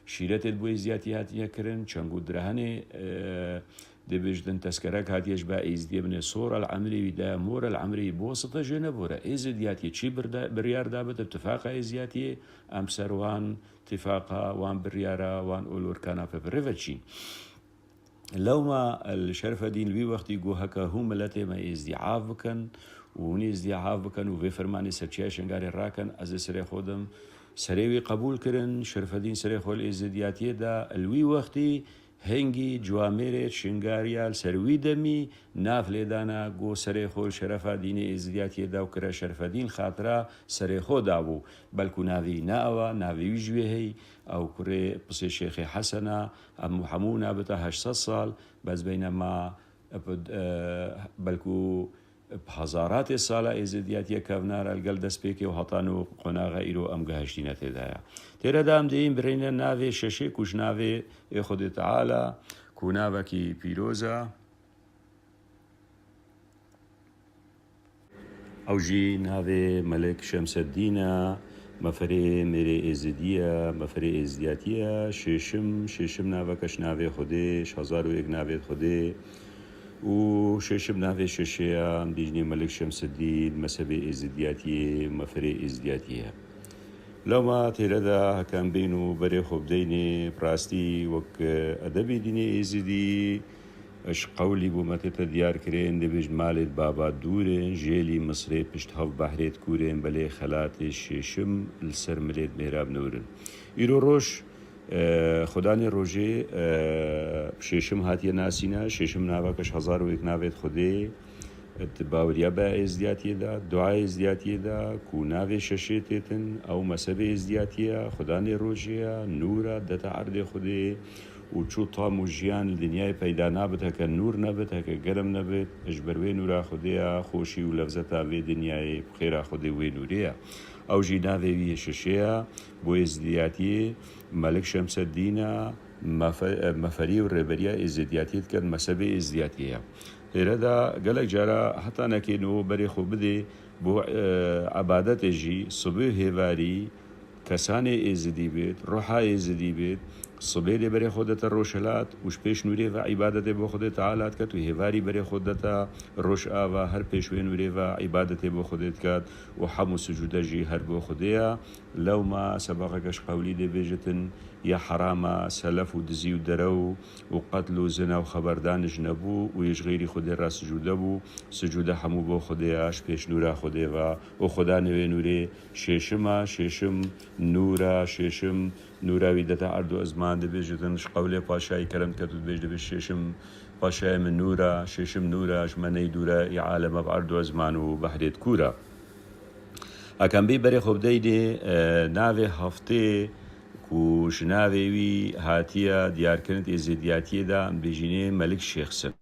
şîretêt bo êzidiyatiyê hatiye kirin, çeng û direhenê, e, dê bêjin tezkerek hatiye ji ba êzidiyê binê sor el emrê wî daya mor el emrê wî bi wesita jê nebore. Êzidiyatiyê çi birda-, biryar dabit bi tifaqa êzidiyatiyê, em ser wan tifaqa, wan biryara, wan olorkana pê bi rê ve çîn. Lewma el Şerfedîn li wî wextî got heke hûn miletê me êzdî av bikin û hûn êzdî av bikin û vê fermanê ser çiya Şingalê rakin, ez ê serê xwe dim. Serê wî qebûl kirin, Şerfedîn serê xwe li êzidiyatiyê da. Li wî wextî hingî ciwamêrê Şingaliya li ser wî demî nav lêdana, got serê xwe li şerefa dînê êzidiyatiyê da û kire Şerfedîn xatira serê xwe dabû. Belkû navê wî ne ew e, navê wî ji wê heyî, ew kurê pisê Şêxê Hesen e, em hemû nabite heşt sed sal, bes beynema, e, belkû bi hezaratê sala êzidiyatiyê kevnar e li gel destpêkê û heta nû qonaxa îro em gihiştîne tê de ye. Têre de em dihîn birîne navê şeşê ku ji navê ê Xwedê Teala ku navekî pîroz e. Ew jî navê Melik Şemseddîn e, meferê mêrê êzidî ye, meferê êzidiyatî ye. Şêşim, şêşim naveke ji navê Xwedê, ji hezar û yek navê Xwedê. Û şêşim navê şeşê ye, em dîjnê Melik Şemseddîn, mezhebê êzidiyatiyê, meferê êzidiyatî ye. Lewma têre de heke em bên û berê xwe bideyne, bi rastî wek edebê dînê êzidî, ji qewlî bo me tête diyar kirin, dê bêjin malê baba dûr in, jêlî Misrê pişt hev behrê dikûrin, belê xelatê şêşim li ser milêt mêrab nûr in. Îro roj, e, xudanê rojê, e, şêşim hatiye nasîne, şêşim naveke ji hezar û yek navêt Xwedê, di baweriya be êzdiyatiyê de, dua êzdiyatiyê de, ku navê şeşê têtin, ew mezhebê êzdiyatiyê ye, xudanê rojê ye, nûr e, dete erdê Xwedê, û çû tam û jiyan li dinyayê peyda nabit, heke nûr nebit, heke germ nebit, ji ber wê nûra Xwedê ya xweşî û levzeta vê dinyayê bi xêra Xwedê wê nûrê ye. Ew jî navê wî yê şeşê ye, bo êzdiyatiyê Melik Şemseddîn e, mefe-, meferî û rêberiya êzdiyatiyê diket, mezhebê êzdiyatiyê ye. Hêre de gelek cara heta nekê niho berê xwe bidê bo, e, ebadetê jî, sibê hêvarî, kesanê êzidî bêt, ruha êzidî bêt, sibê lê berê xwe dete rojhilat û ji pêş nûrê ve îbadetê bo Xwedê Teala diket û hêvarî berê xwe dete rojava, her pêş wê nûrê ve îbadetê bo Xwedê diket û hem û sicûde jî her bo Xwedê ye. Lewma sebeqeke ji qewlî dê bêjitin, ya herama, selef û dizî û derew û qetl û zina û xeberdan ji nebû û yê ji xeyrî Xwedê re sicûde bû, sicûde hemû bo Xwedê ye, ji pêş nûra Xwedê ve û xudanê wê nûrê şêşim e, şêşim nûr e, şêşim Nûra wî dete erd û ezman dibêjitin, ji qewlê paşayî kerem diket û dibêj, dibêj şêşim paşayê min nûra, şêşim nûra, ji me ney dûre, î aleme bi erd û ezman û behrê dikûra. Heke em bê berê xwe bideynê, e, navê heftê ku ji navê wî hatiye diyarkirin êzidiyatiyê de, em bêjînê Melik Şêxsin.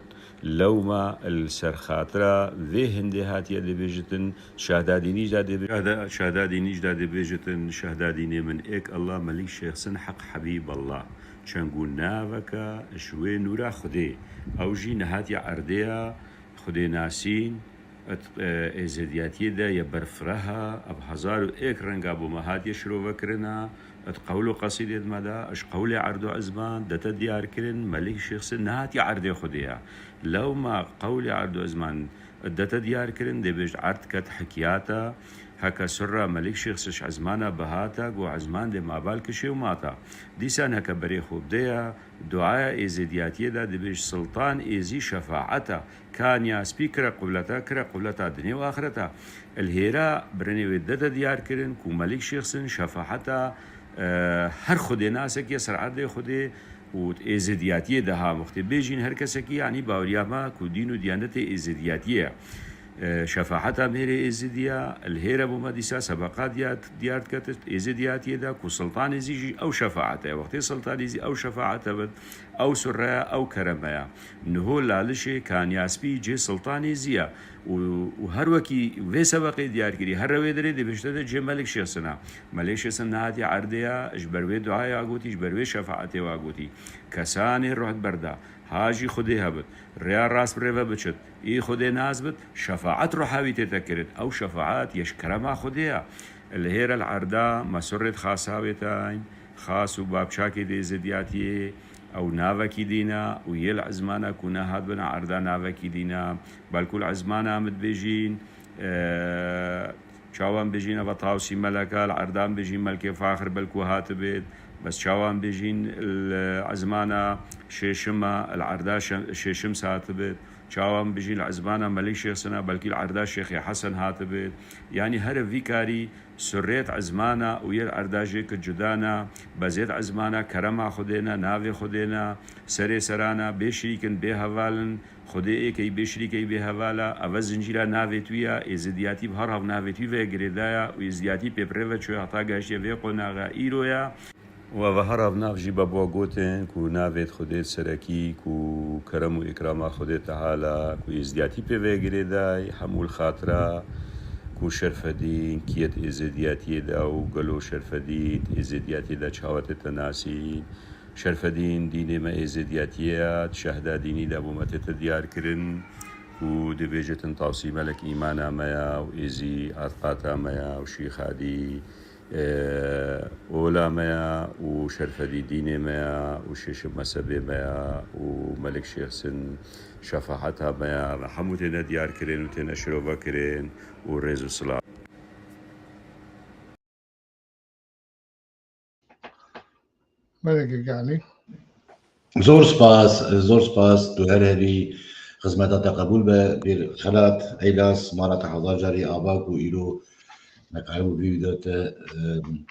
Lewma li ser xatira vê hindê hatiye dibêjitin, Şehdadînî jî de dibê-, Şehda-, Şehdadînî jî de dibêjitin, Şehdadînê min êk Allah Melik Şêxsin Heq Hebîb Allah. Çend ku naveke ji wê nûra Xwedê. Ew jî nehatiye erdê ya Xwedê nasîn, It, e, êzidiyatiyê de ye berfireh e, ev hezar û êk renga bo me hatiye şirove kirina, it qewl û qesîdê di me de, ji qewlê erd û ezman, dete diyar kirin, Melik Şêxsin nehatiye erdê Xwedê ye. Lewma qewlê erd û ezman, it dete diyar kirin, dê bêjt erd ket hikiyata, heke sirra Melik Şêxsin ji ezmana bihata, go ezman dê mabal kişê û mata. Dîsan heke berê xwe bide ye, duaya êzidiyatiyê de dibêj Siltan êzî şefaeta, Ka niyaspî kire quleta, kire quleta dinê û axireta. Li hêra birinê wê dete diyar kirin ku Melik Şêxsin şefaheta, e, her xwedênasekî ye ser erdê Xwedê û êzidiyatiyê de ha wextê bêjîn her kesekî, yanî baweriya me ku dîn û diyanetê êzidiyatiyê ye. E, şefaheta mêrê êzidiya li hêre bo me dîsa sebeqa diyar, diyar dike êzidiyatiyê de ku Siltan Êzî jî ew şefahete ye. Wextê Siltan Êzî ew şefahete bit, ew surre ye, ew kereme ye. Niho Lalişê Kanyaspî cê Siltan Êzî ye û, û her wekî vê sebeqê diyar kirî, her rewê derê dê bêjte de cê Melik Şêxsin e. Melik Şêxsin nehatiye erdê ye, ji ber wê duaya gotî, ji ber wê şefaetê wa gotî. Kesanê ruh berda, ha jî Xwedê hebit, rêya rast bi rê ve biçit, î Xwedê nas bit, şefaet ruha wî tête kirin. Ew şefaet ye ji kerema Xwedê ye. Li hêre li erda me surrê di xasa wê tayîn. Xas û bapçakê dê zidiyatiyê ew navekî dîna û yê li ezmana ku nehat bina erda navekî dîna. Belkû li ezmana em dibêjîn, e, çawan bêjîn eva Tawsî Meleka, li erdan bêjîn Melkê Faxir belkû hatibêt. Bes çawan bêjîn li ezmana şêşima, li erda şe-, şêşim hatibêt. Çawan bêjîn li ezmana Melik Şêxsina, belkî li erda Şêxê Hesen hatibêt. Yanî here vî karî Surêt ezmana û yê erda jê ki cuda na, bezêt ezmana kerema Xwedê na, navê Xwedê na, serê serana, bê şirîk in, bê heval in, Xwedê êk ey, bê şirîk ey, bê heval a, eve zincîra navê tu ya, êzidiyatî bi her hav navê tu ve girêdaya û êzidiyatî pê bi rê ve çûye heta gehiştiye vê qonaxa îro ya. Û eve her hav nav jî be bo gotin ku navêt Xwedê serekî ku kerem û îkrama Xwedê Teala ku êzidiyatî pê ve girêday, hemû li xatira ku Şerfedîn kiyet êzidiyatiyê de û gelo Şerfedîn êzidiyatiyê de çawa tête nasîn. Şerfedîn dînê me êzidiyatiyê ye, di şehda dînî de bo me tête diyar kirin ku dibêjitin Tawsî Melek îmana me ya û êzî atiqata me ya û Şîxadî e, ola me ya û Şerfedî dînê me ya û Şêşim mezhebê me ya û Melik Şêxsin şefaheta me ya, me hemû têne diyar kirin û têne şirove kirin û rêz û silav. Belê Girganî. Zor spas, zor spas, tu her herî xizmeta te qebûl be, pîr Xelat, Eylas, mala te hezar carî ava ku îro me karibû vî vîdeo te, em,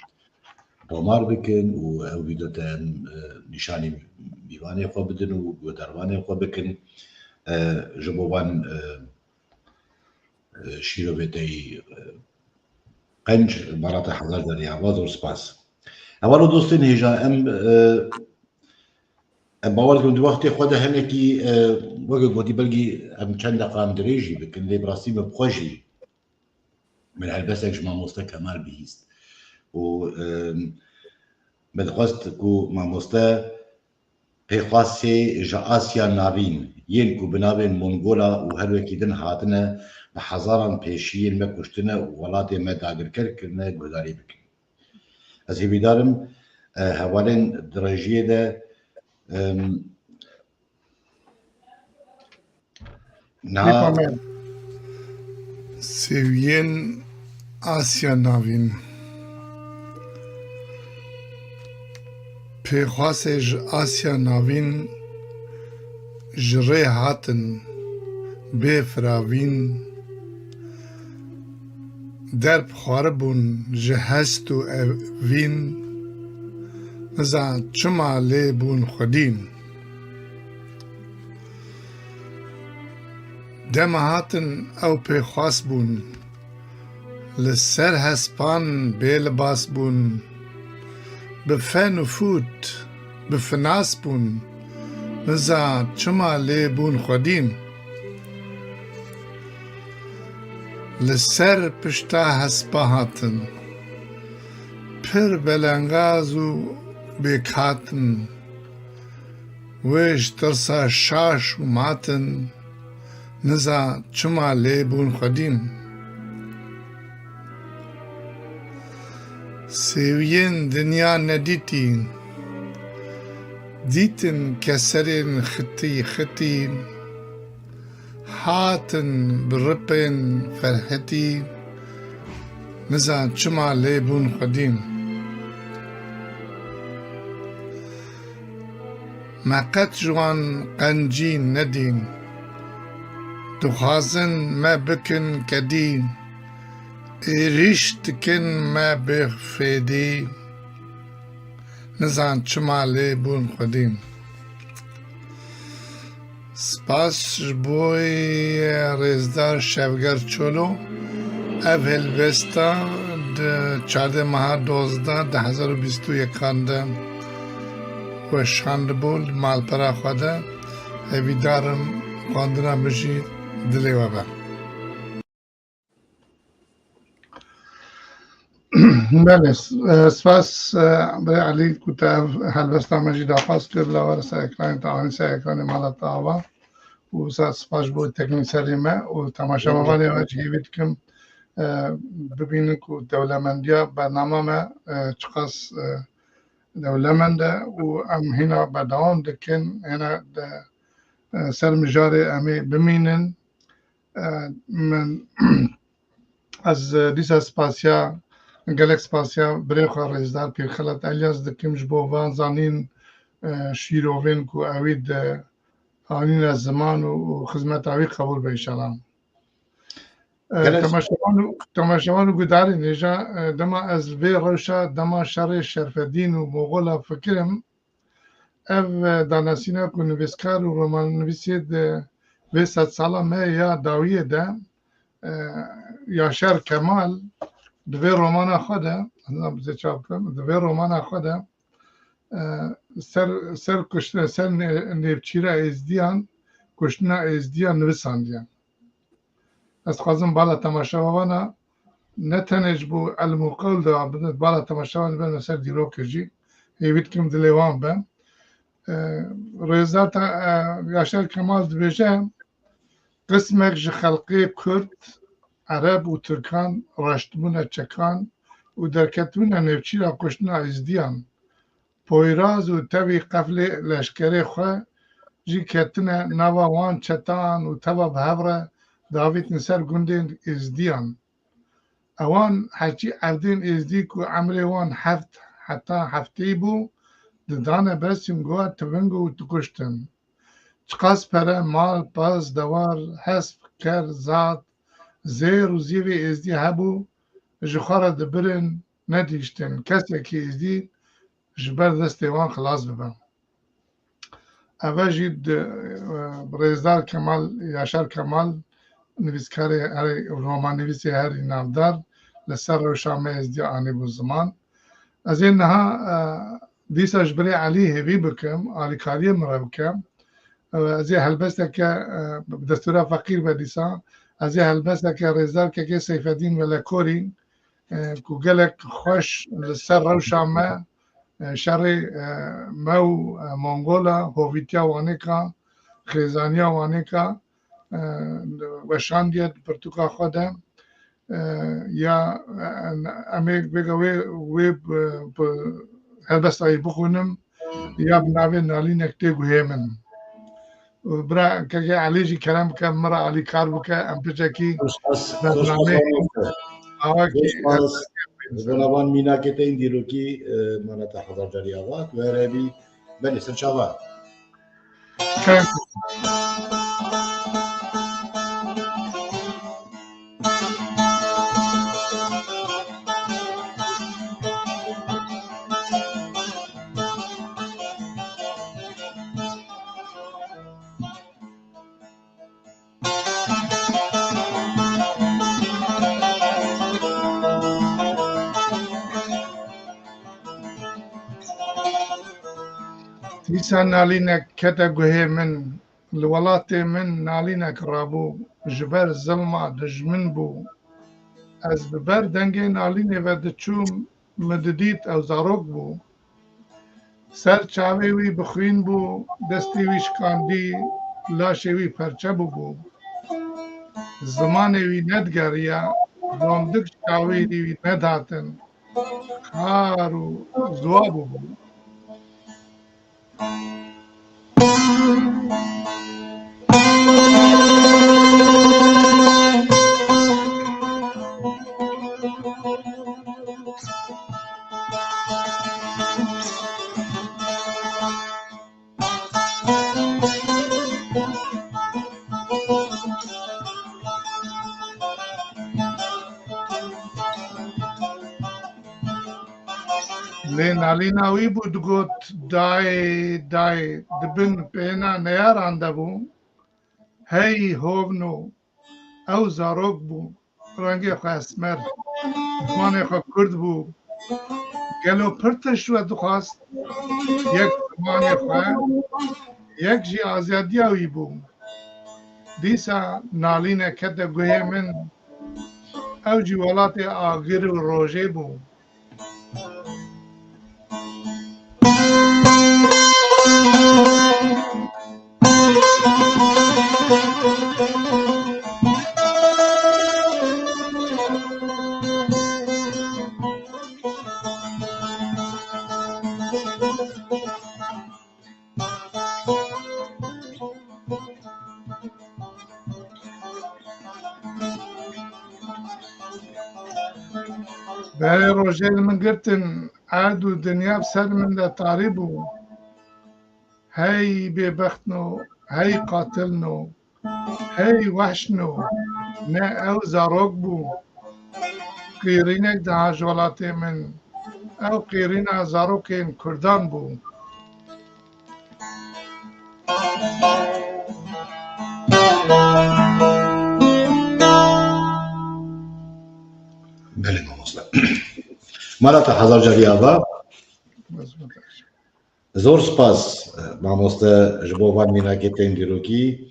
tomar bikin û ew vîdeo te em, e, nîşanî mîvanê xwe bidin û guhdarvanê xwe bikin. E, ji bo van, e, e, şîrovê te yî, e, qenc, mala te hezar carî ava, zor spas. Heval û dostên hêja, em, e, em bawer dikin di wextê xwe de hinekî, e, weke gotî belkî em çend deqa em dirêj jî bikin, lê bi rastî min bi xwe jî min helbestek ji mamoste Kemal bihîst. Û, e, me dixwest ku mamoste pêxwasê ji Asya Navîn, yên ku bi navên Mongola û her wekî din hatine, bi hezaran pêşiyên me kuştine û welatê me dagirker kirine, guhdarî bikin. Ez hêvîdar im, e, hevalên di rejiyê de, em, niha Pêxame sêwiyên Asya Navîn. Pêxwasê ji Asya Navîn ji rê hatin bê firavîn, derb xwaribûn ji hest û evîn, Niza çima lê bûn xwedîn. Dema hatin ew pêxwas bûn, li ser hespan bêlibas bûn, bi fen û fût, bi finas bûn, niza çima lê bûn xwedîn. Li ser pişta hespa hatin, pir belengaz û bêkat in. Wê ji tirsa şaş û matin, niza çima lê bûn xwedîn. Sêwiyên dinya nedîtî, dîtin keserên xitî xitî, hatin bi ripên ferhetî, niza çima lê bûn xwedîn. Me qet ji wan qencî nedîn. Dixwazin me bikin kedî, êrîş dikin me bê fêdî. Nizan çima lê bûn xwedîn. Spas ji bo rêzdar Şevger Çolo. Ev helbesta di çardeh meha dozdeh du hezar û bîst û yekan de weşandibû li malpera xwe de. Hêvîdar im xwendina min jî dilê we be. Belê, s-, e, spas, e, birê Elî, ku te ev helbesta me jî daxwaz kir, bila were ser ekranê, te anî ser ekranê mala te ava û sa-, spas ji bo teknîserê me û temaşevanê me jî hêvî dikim, e, bibînin ku dewlemendiya bernama me, e, çiqas, e, dewlemend e û em hîna berdewam dikin, hêna de, e, ser mijarê em ê bimînin. E, min, ez, e, dîsa spasiya, gelek spasiya birê xwe rêzdar Pîrxelat Elyas dikim ji bo van zanîn, e, şîrovên ku ewî di anîne ziman û, û xizmeta wî qebûl be înşallah. E, Gelek temaşevan û, temaşevan û gudarên hêja, e, dema ez vê rewşa dema şerê Şerfedîn û Moxola fikirim, ev, e, danasîna ku nivîskar û romannivîsê di vê sedsala me ya dawiyê de, e, Yaşar Kemal di vê romana xwe de, ez nizanim bizê çav bikim, di vê romana xwe de, e, ser, ser kuştina, ser nê-, nêvçîra Êzdiyan, kuştina Êzdiyan nivisandiye. Ez dixwazim bala temaşevana ne tenê ji bo ilm û qewl de, bala temaşevanê bime ser dîrokê jî. Hêvî dikim dilê wan be. E, rêzdar te, e, Yaşar Kemal dibêje, qismek ji xelkê Kurd, Ereb û Tirkan raştibûne çekan û derketibûne nêvçîra kuştina Êzdiyan. Poyraz û tevî qeflê leşkerê xwe jî ketine nava wan çetan û teva bi hev re davîtin ser gundên Êzdiyan. Ewan heçî erdên Êzdî ku emrê wan heft heta hefteyî bû, didane ber sîngoa tiving û dikuştin. Çiqas pere, mal, pez, dewar, hesp, ker, zat, zêr û zîvê Êzdî hebû, ji xwe re dibirin, nedihiştin kesekî Êzdî ji ber destê wan xilas bibe. Eve jî di, e, rêzdar Kemal, Yaşar Kemal, nivîskarê herî, romannivîsê herî navdar, li ser rewşa me Êzdiya anîbû ziman. Ez ê niha, e, dîsa ji birê Elî hêvî bikim, alîkariyê min re bike. E, ez ê helbesteke, e, bi destûra feqîr be dîsa, ez ê helbesteke rêzdar kekê Seyfedîn Velekorî, e, ku gelek xweş li ser rewşa me, e, şerê, e, me û, e, Mongola, hovîtiya Wanêka, xêzaniya Wanêka, e, weşandiye di pirtûka xwe de. E, ya, e, em ê vêga wê, wê bi, bi helbesta wî bixwînim, ya bi navê Nalînek tê guhê min. Bira kekê Elî jî kerem bike, min re alîkar bike, em piçekî bernameyê awakî. Ji bo van mînakê te yên dîrokî, e, mane te hezar carî ava, tu her hebî, belê, ser çava. Kerem. Dîsa nalînek kete guhê min, li welatê min nalînek rabû, ji ber zilma dijmin bû. Ez bi ber dengê nalînê ve diçûm, min didît ew zarok bû. Ser çavê wî bi xwîn bû, destê wî şikandî, laşê wî perçe bûbû. Zimanê wî nedigeriya, zondik ji çavê wî nedihatin. Xar û ziwa bûbû. Lê nalîna wî bû, digot, dayê, dayê, di bin pêhna neyaran de bû. Hey hovno, ew zarok bû, rengê xwe esmer, zimanê xwe kurd bû. Gelo pir tişt we dixwast, yek zimanê xwe, yek jî azadiya wî bû. Dîsa nalîne kete guhê min, ew jî welatê agir û rojê bû. Berê rojê li min girtin, erd û dinya bi ser min de tarî bû. Hey bêbextno, hey qatilno, hey wehşno, ne ew zarok bû. Qîrînek diha ji welatê min. Ew qîrîna zarokên kurdan bû. Belê mamoste. Mala te hezar carî ava. Zor spas, mamoste, ji bo van mînakê tên dîrokî.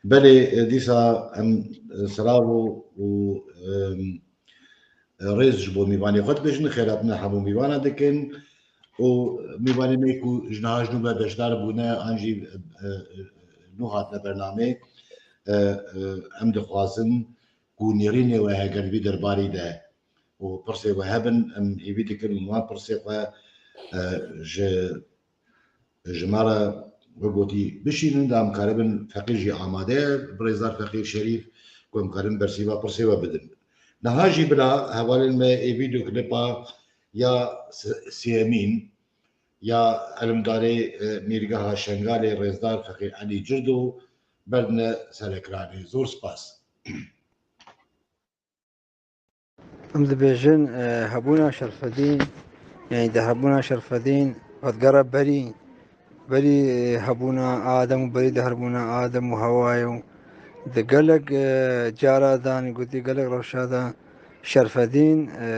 Belê, dîsa em, e, silav û, û, em, rêz ji bo mîvanê xwe dibêjin, xêrhatina hemû mîvana dikin û mîvanê me ku ji niha ji nû ve beşdar bûne an jî, e, e, nû hatine bernamê, e, e, em dixwazin ku nêrînê we hege di vî derbarî de û pirsê we hebin, em hêvî dikin wan pirsê xwe, e, ji, ji me re wek gotî bişînin, da em karibin, Feqîr jî amade ye, birêzdar Feqîr Şerîf, ku em karin bersîva pirsê we bidin. Niha jî bila hevalên me ê vîdeo klipa ya se-, sêyemîn ya elimdarê, e, Mîrgeha Şengalê, rêzdar Feqîr Elî Cirdo, berdine ser ekranê. Zor spas. Em dibêjin, e, hebûna Şerfedîn, yanî di hebûna Şerfedîn, ve digere berî, berî, e, hebûna Adem û berî di herbûna Adem û Hewayê û di gelek, e, cara de, gotî gelek rewşa de Şerfedîn, e,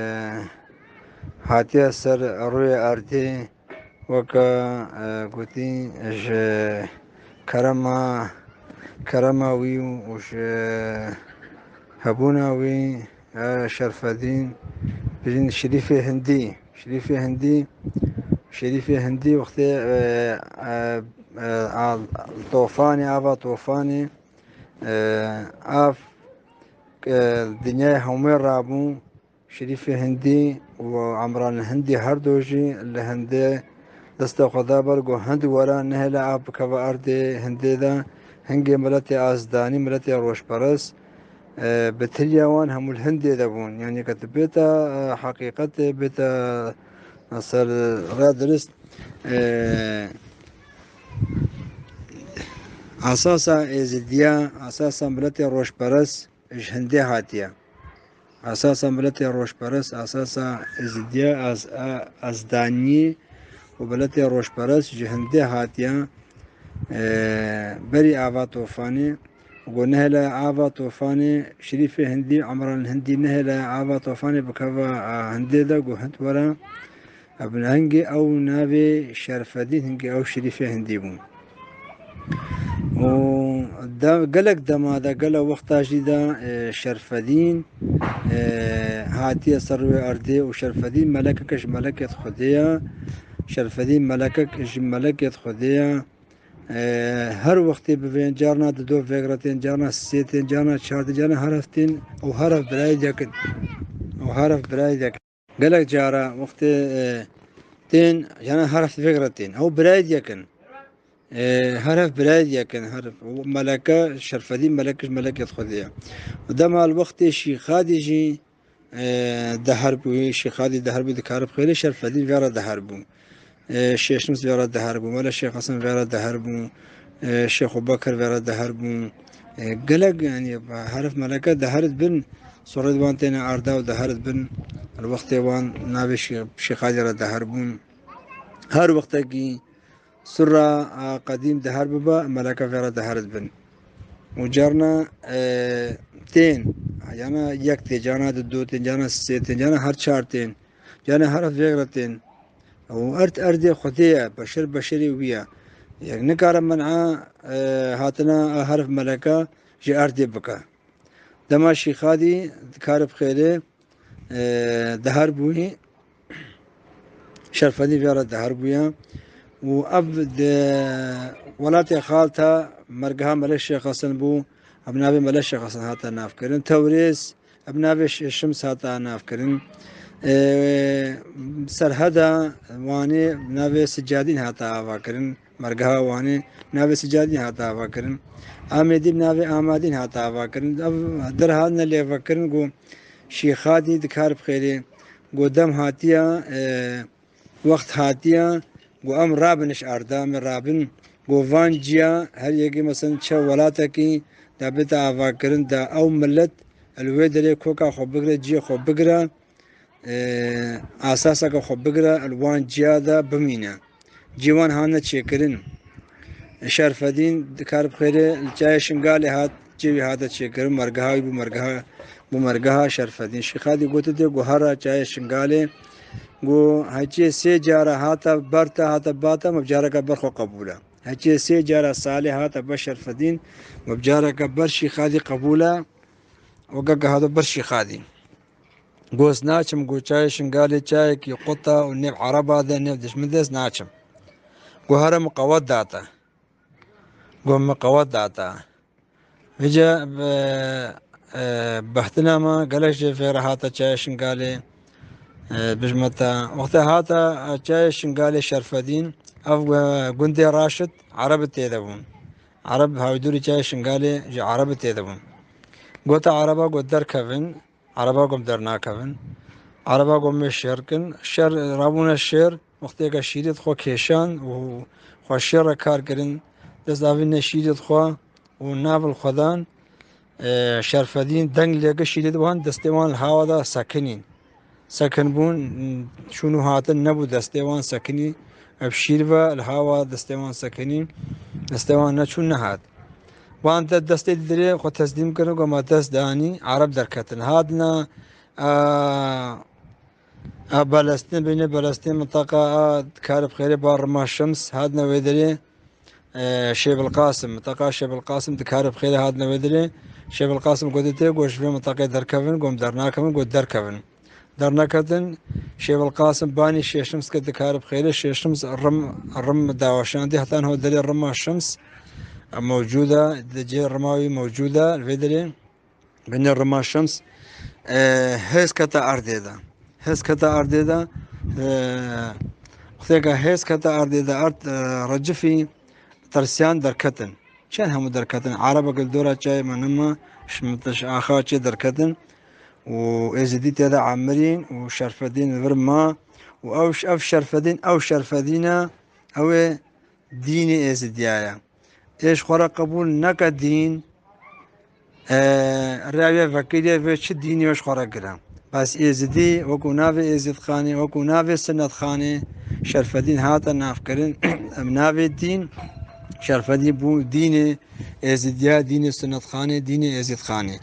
hatiye ser rûyê erdê, weke, e, gotî, ji kerema, kerema wî û ji hebûna wî, e, Şerfedîn, bijin Şerîfê Hindî. Şerîfê Hindî, Şerîfê Hindî wextê, e, e, e, a, tofanê, ava tofanê, e, av, e, dinyayê hemû rabû. Şerîfê Hindî û Emran Hindî her du jî li Hindê desta xwe da ber, got, Hind were, nehêle av bikeve erdê Hindê de. Hingê miletê azdanî, miletê rojperest, e, bi tiliya wan hemû li Hindê de bûn. Yanî ke tu bête, e, heqîqetê, bête, e, ser rê dirist, e, esasa êzidiya, esasa miletê rojperest, ji Hindê hatiye. Esasa miletê rojperest, esasa êzidiya, ez-, e-, ezdaniyê û miletê rojperest ji Hindê hatiye. E, berî ava tofanê, û got, nehêle ava tofanê, Şerîfê Hindî, Emran Hindî, nehêle ava tofanê bikeve, e, Hindê de, got, Hind were. Ev hingê ew navê Şerfedîn, hingê ew Şerîfê hindî bûn. Û de, gelek dema de, gelek wexta jî de, e, Şerfedîn, e, hatiye ser rûyê erdê û Şerfedîn melekek ji melekêt Xwedê ye. Şerfedîn melekek ji melekêt Xwedê ye. E, her wextê bivên, carna di do vegre tên, carna sê tên, carna çar tên, carna heref tên û heref birayê diyakin. Û heref birayê diyakin. Gelek cara wextê, e, tên, carna heref vegre tên. Ew birayê diyakin. E, heref birayê diyakin. Heref. Û meleke, Şerfedîn melek ji melekêt Xwedê ye. Û dema li wextê Şîxadî jî, e, deher bû, Şîxadî deher bû, dikarib xêrê Şerfedîn vera deher bû. E, Şêşims vera deher bû, Mele Şêx Hesen vera deher bû, e, Şêx Ebubekir vera deher bû. E, gelek, yani, herif meleke deher dibin, sorê wan têne arda û deher dibin. Li wextê wan navê Şî-, Şîxadî re deher bûn. Her wextekî sura, a, qedîm deher bibe, meleke vera deher dibin. Û carna, e, tên, yana yek tê, carna di do tên, carna sê tên, carna her çar tên, carna heref vêg re tên. Û erd erdê Xwedê ye, beşer beşerê wî ye. Yek nikare men'a, e, hatina a herf meleka ji erdê bike. Dema Şîxadî dikarib xêrê, e, deher bûyî, Şerfedîn vê re deher bûye. Û ev di welatê Xalta mergeha Mele Şêx Hesen bû, ev navê Mele Şêx Hesen hate navkirin. Tewrês, ev navê Ş-, Şims hate navkirin. E, Serheda Wanê navê Sicadîn hate avakirin. Mergeha Wanê navê Sicadîn hate avakirin. Amêdî navê Amadîn hate avakirin. Ev der hatine lêvekirin ku Şîxadî dikarib xêrê, ku dem hatiya, e, wext hatiya, ku em rabin ji arda, em rabin, ku van ciya, her yekê, mesela, çi welatekî de bête avakirin, de ew milet li wê derê koka xwe bigire, ciyê xwe bigire, e, asaseke xwe bigire, li wan ciya de bimîne. Cî wan hane çêkirin. Şerfedîn dikarib xêrê li Çayê Şingalê hat, cê wî hate çêkirin, mergeha wî bû mergeha, bû mergeha Şerfedîn. Şîxadî gote tê ku hera Çayê Şingalê, ku heçê sê cara hate ber te, hate ba te, me bi careke ber xwe qebûl e. Heçê sê cara salê hate ber Şerfedîn, me bi careke ber Şîxadî qebûl e. Weke giha do ber Şîxadî. Got, naçim, got, Çayê Şingalê çayekî qut e û nêv ereba de, nêv dijmin de, ez naçim. Got, here min qewet date. Got, min qewet date. Vêce, e, e, behtina me gelek jê vê re hate Çayê Şingalê, e, bijme te. Wextê hate, e, Çayê Şingalê Şerfedîn, ev, e, gundê Raşid, Erebi tê de bûn. Ereb hawdûrî Çayê Şingalê ji Erebi tê de bûn. Gote Ereba, got, derkevin. Ereba got, dernakevin. Ereba got, me şêr kin. Şêr, rabûne şêr, wextêke şîrê xwe kêşan û xwe şêr re kar kirin, dest avîne şîrê xwe û nav li xwe dan, e, Şerfedîn deng lêke şîrê wan, destê wan li hava da sekinîn. Sekin bûn, çûn û hatin nebû destê wan sekinî. Ev şîr ve li hava destê wan sekinî. Destê wan neçûn nehat. Wan de destê dirê xwe teslîm kirin, ku me dest danî, Ereb derketin. Hatina, a, a Belestin, bîne Belestin minteqa, a, dikarib xêrê ba Rima Şems, hatina wê derê, e, Şêbil Qasim, minteqa Şêbil Qasim dikarib xêrê hatina wê derê. Şêbil Qasim gote tê, got, ji vê minteqê derkevin, got, dernakevin, got, derkevin. Derneketin, Şêbil Qasim banî Şêşims ke dikarib xêrê, Şêşims rim, rim daweşandî, hetan ho derê Rima Şems, e, mewcûd e, di cê Rima wî mewcûd e, li vê derê. Binê Rima Şems, e, hêz kete erdê de. Hêz kete erdê de, e, wextêke hêz kete erdê de, erd, e, recifî tirsiyan derketin. Çend hemû derketin. Erebek li dora çayê me nema, ji min te ji axa çê derketin. Û Êzidî tê de emirîn û Şerfedîn li vir ma. Û ew, ev Şerfedîn, ew Şerfedîn e, ew ê dînê Êzidiya ye. Ê ji xwe re qebûl neke dîn, e, rêya wê vekirî ye, vê çi dînê wê ji xwe re gire. Bes Êzidî, wekû navê Êzidxanê, wekû navê Sinetxanê, Şerfedîn hate navkirin, em navê dîn, Şerfedîn bû dînê Êzidiya, dînê Sinetxanê, dînê Êzidxanê.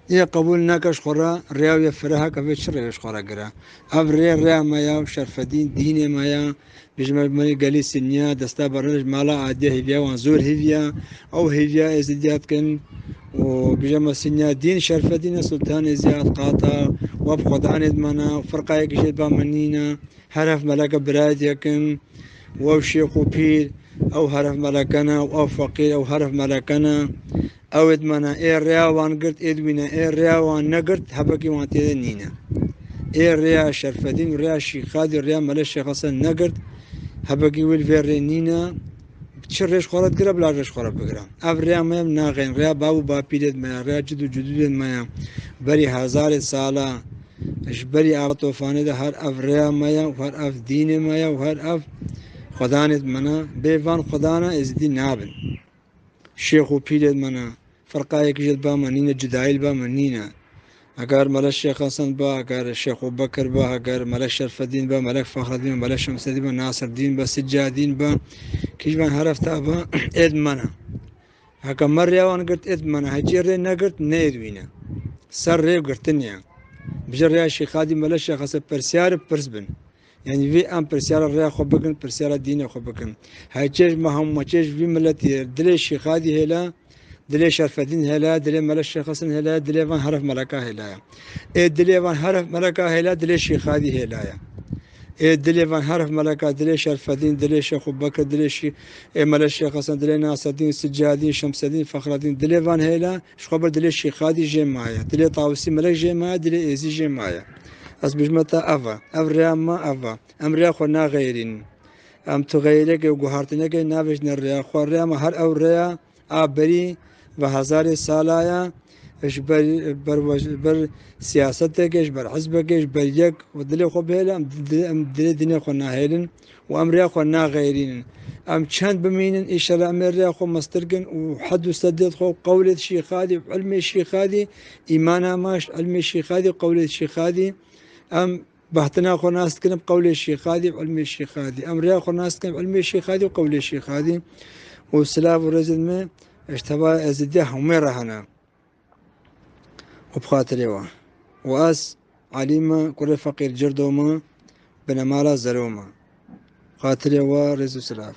Yê qebûl nake ji xwe re rêya wê fireh e, ke vê çi rê ji xwe re gire. Ev rê rêya me ya, Şerfedîn, dînê me ya. Bijime ji me gelî Sinya, desta berê ji mala Adiya hêviya wan zor hêviya. Ew hêviya Êzidiya dikin. Û bijime Sinya dîn Şerfedîn e, Sultan Êzidiya qata, we bi xwedanê dimana, firqayekî jê ba me nîne. Her heft meleke birayet yekin, wew şêx û pîr, ew her heft meleke ne, ew feqîr, ew her heft meleke ne. Ew ê dimene, ê rêya wan girt, ê diwîne, ê rêya wan negirt, hebekî wan tê de nîne. Ê rêya Şerfedîn û rêya Şîxadî û rêya Mele Şêx Hesen negirt, hebekî wî li vê rê nîne. Çi rê ji xwe re digire, bila rê ji xwe re bigire. Ev rêya me ya naxeyîn, rêya bav û bapîrê me ya, rêya cid û cudûdên me ya. Berî hezarê sala, ji berî ava tofanê de her ev rêya me ya û her ev dînê me ya û her ev xwedanê me ne. Bê van xwedana Êzidî nabin. Şêx û pîrê me ne. Firqayekî jê li ba me nîne, cudayî li ba me nîne. Eger Melek Şêx Hesen be, eger Şêx Ebubekir be, eger Melek Şerfedîn be, Melek Fexredîn be, Melek Şemsedîn be, Nasirdîn be, Sicadîn be, kî ji van her hefta be, êd me ne. Heke me rêya wan girt, êd me ne. Hecî rê negirt, ne êd wî ne. Ser rê girtin ye. Bi jê rêya Şêxadî, Melek Şêx Hesen pirsiyar û pirs bin. Yanî vê em pirsyara rêya xwe bikin, pirsyara dînê xwe bikin. Her çê ji me hemû, me çê ji vî miletî ye. Dilê Şêxadî hêle, dilê Şerfedîn hêle, dilê Melek Şêx Hesen hêle, dilê van herf meleka hêle ye. Ê dilê van herf meleka hêle, dilê Şêxadî hêle ye. Ê dilê van herf meleka, dilê Şerfedîn, dilê Şêx Ebubekir, dilê Şî-, ê Melek Şêx Hesen, dilê Nasedîn, Sicadîn, Şemsedîn, Fexredîn, dilê van hêle, ji xwe bir dilê Şêxadî jê maye. Dilê Tawusî Melek jê maye, dilê Êzî jê maye. Ez bijme te ev e. Ev rêya me ev e. Em rêya xwe naxeyirînin. Em tu xeyireke û guhartineke navêjine rêya xwe. Rêya me her ew rêya a berî ve hezarê sala ye. Ji ber, ber, ber siyaseteke, ji ber hizbeke, ji ber yek û dilê xwe bihêle, em di-, em dilê dinê xwe nahêlin û em rêya xwe naxeyirînin. Em çend bimînin, înşallah em ê rêya xwe mestir kin û hed û sedê xwe qewlê Şîxadî, ilmê Şîxadî, îmana me ji ilmê Şîxadî, qewlê Şîxadî. Em Behtina xwe nas dikin bi qewlê Şêxadî, bi ilmê Şêxadî. Em rêya xwe nas dikin bi ilmê Şêxadî û qewlê Şêxadî. Û silav û rêzên me ji teva Êzidiya hemû re hene. Û bi xatirê we. Û ez Elî me, kurê Feqîr Cirdo me, binemala Zero me. Xatirê we rêz û silav.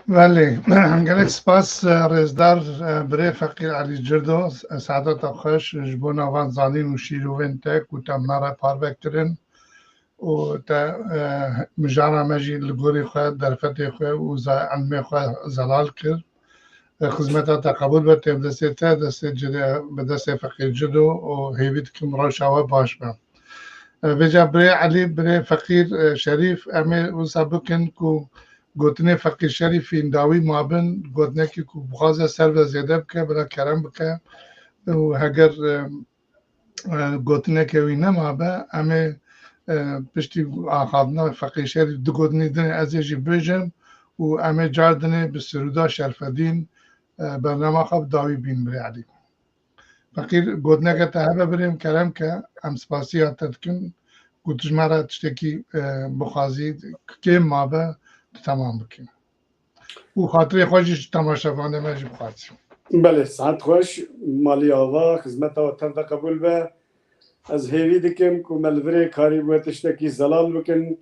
Belê, gelek spas, e, rêzdar, e, birê Feqîr Elî Cirdo, e, saeta te xweş, ji bona van zanîn û şîrovên te ku te me re parve kirin û te, e, mijara me jî li gorî xwe, derfetê xwe û za-, ilmê xwe zelal kir. E, xizmeta te qebûl be, tê bi destê te, destê Cirê, bi destê Feqîr Cirdo û hêvî dikim rewşa we baş be. E, vêca birê Elî, birê Feqîr, e, Şerîf, em ê wisa bikin ku gotinê Feqîr Şerîfî dawî mabin, gotinekî ku bixwaze ser ve zêde bike, bila kerem bike. Û heger, e, e, gotineke wî nemabe, em ê, e, piştî axaftina Feqîr Şerîf du gotinî dinê ez ê jî bêjim û em ê car dinê bi sirûda Şerfedîn, e, bernama xwe bi dawî bîn birê Elî. Feqîr, gotineke te hebe birêm, kerem ke, em spasiya te dikin ku tu ji me re tiştekî, e, bixwazî, kêm mabe, tu temam bikî. Û xatirê xwe jî ji temaşevanê me jî bixwazî. Belê, saet xweş, malî ava, xizmeta we tev de qebûl be. Ez hêvî dikim ku me li virê karîbûye tiştekî zelal bikin,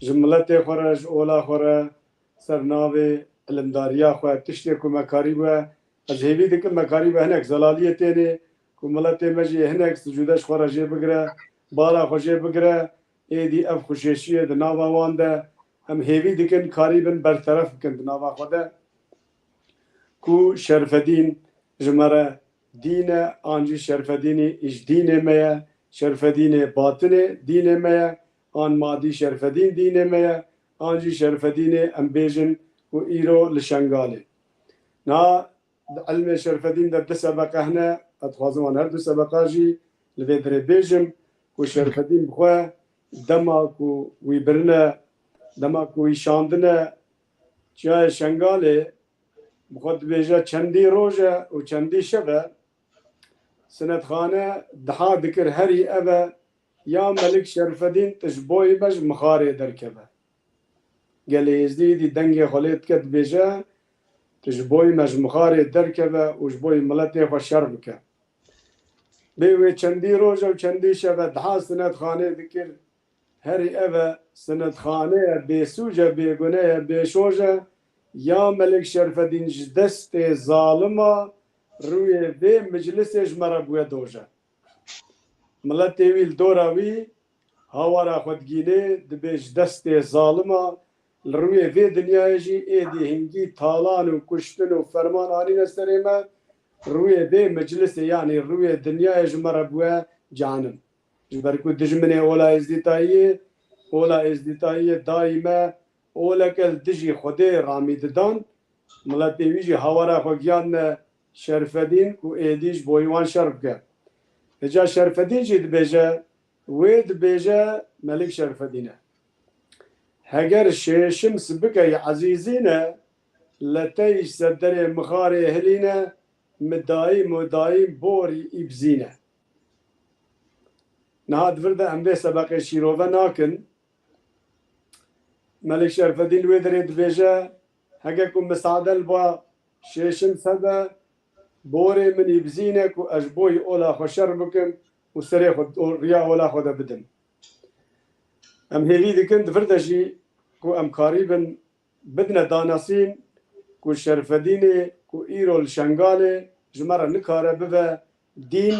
ji miletê xwe re, ji ola xwe re, ser navê ilimdariya xwe, tiştê ku me karîbûye, ez hêvî dikim me karîbûye hinek zelaliyê tênê, ku miletê me jî hinek sicûde ji xwe re jê bigire, bala xwe jê bigire, êdî ev xweşêşiyê di nava wan de, em hêvî dikin karîbin berteref bikin di nava xwe de, ku Şerfedîn ji me re dîn e, an jî Şerfedînî ji dînê me ye, Şerfedînê batinê dînê me ye, an madî Şerfedîn dînê me ye, an jî Şerfedînê em bêjin ku îro li Şengalê. Na di ilmê Şerfedîn de du sebeqe hene, ez dixwazim wan her du sebeqa jî li vê derê bêjim ku Şerfedîn bi xwe dema ku wî birine, dema ku wî şandine, çiyayê Şengalê, bi xwe dibêje çendî roj e û çendî şev e, sinetxane diha dikir herî ev e, ya Melik Şerfedîn tu ji boyî me ji mixarê derkeve. Gelê Êzdî dî dengê xwe lê dike dibêje, Tu ji boyî me ji mixarê derkeve û ji boyî miletê xwe şer bike. Bê wê çendî roja û çendî şeve diha sinetxanê dikir. Herî ev e, sinetxane ye, bêsûc e, bêgune ye, bêşoş e. Ya Melik Şerfedîn ji destê zalima rûyê vê miclisê ji me re bûye doje. Miletê wî li dora wî hawara xwe digîne, dibê ji destê zalima li rûyê vê dinyayê jî êdî hingî talan û kuştin û ferman anîne serê me, rûyê vê meclisê, yanî rûyê dinyayê ji me re bûye cehenim. Ji ber ku dijminê ola êzdîtayiyê, ola êzdîtayiyê dayî me oleke li dijî Xwedê ramî didan, miletê wî jî hawara xwe giyandine Şerfedîn ku êdî ji boyî wan şer bike. Hêca Şerfedîn jî dibêje, wê dibêje Melik Şerfedîn e. Heger şêşim sibikey ezîzîne, letey ji ser derê mixarê hilîne, mi dayî mudaîm borî îbzîne. Niha di vir de em vê sebeqê şîrove nakin. Melik Şerfedîn wê derê dibêje, hege ku misade li ba şêşim sebe, borê min îbzîne ku ez ji bo yî ola xwe şer bikim û serê xwe û riya ola xwe de bidim. Em hêvî dikin di vir de jî ku em karîbin bidine danasîn ku Şerfedînê ku îro li Şengalê ji me re nikare bibe dîn,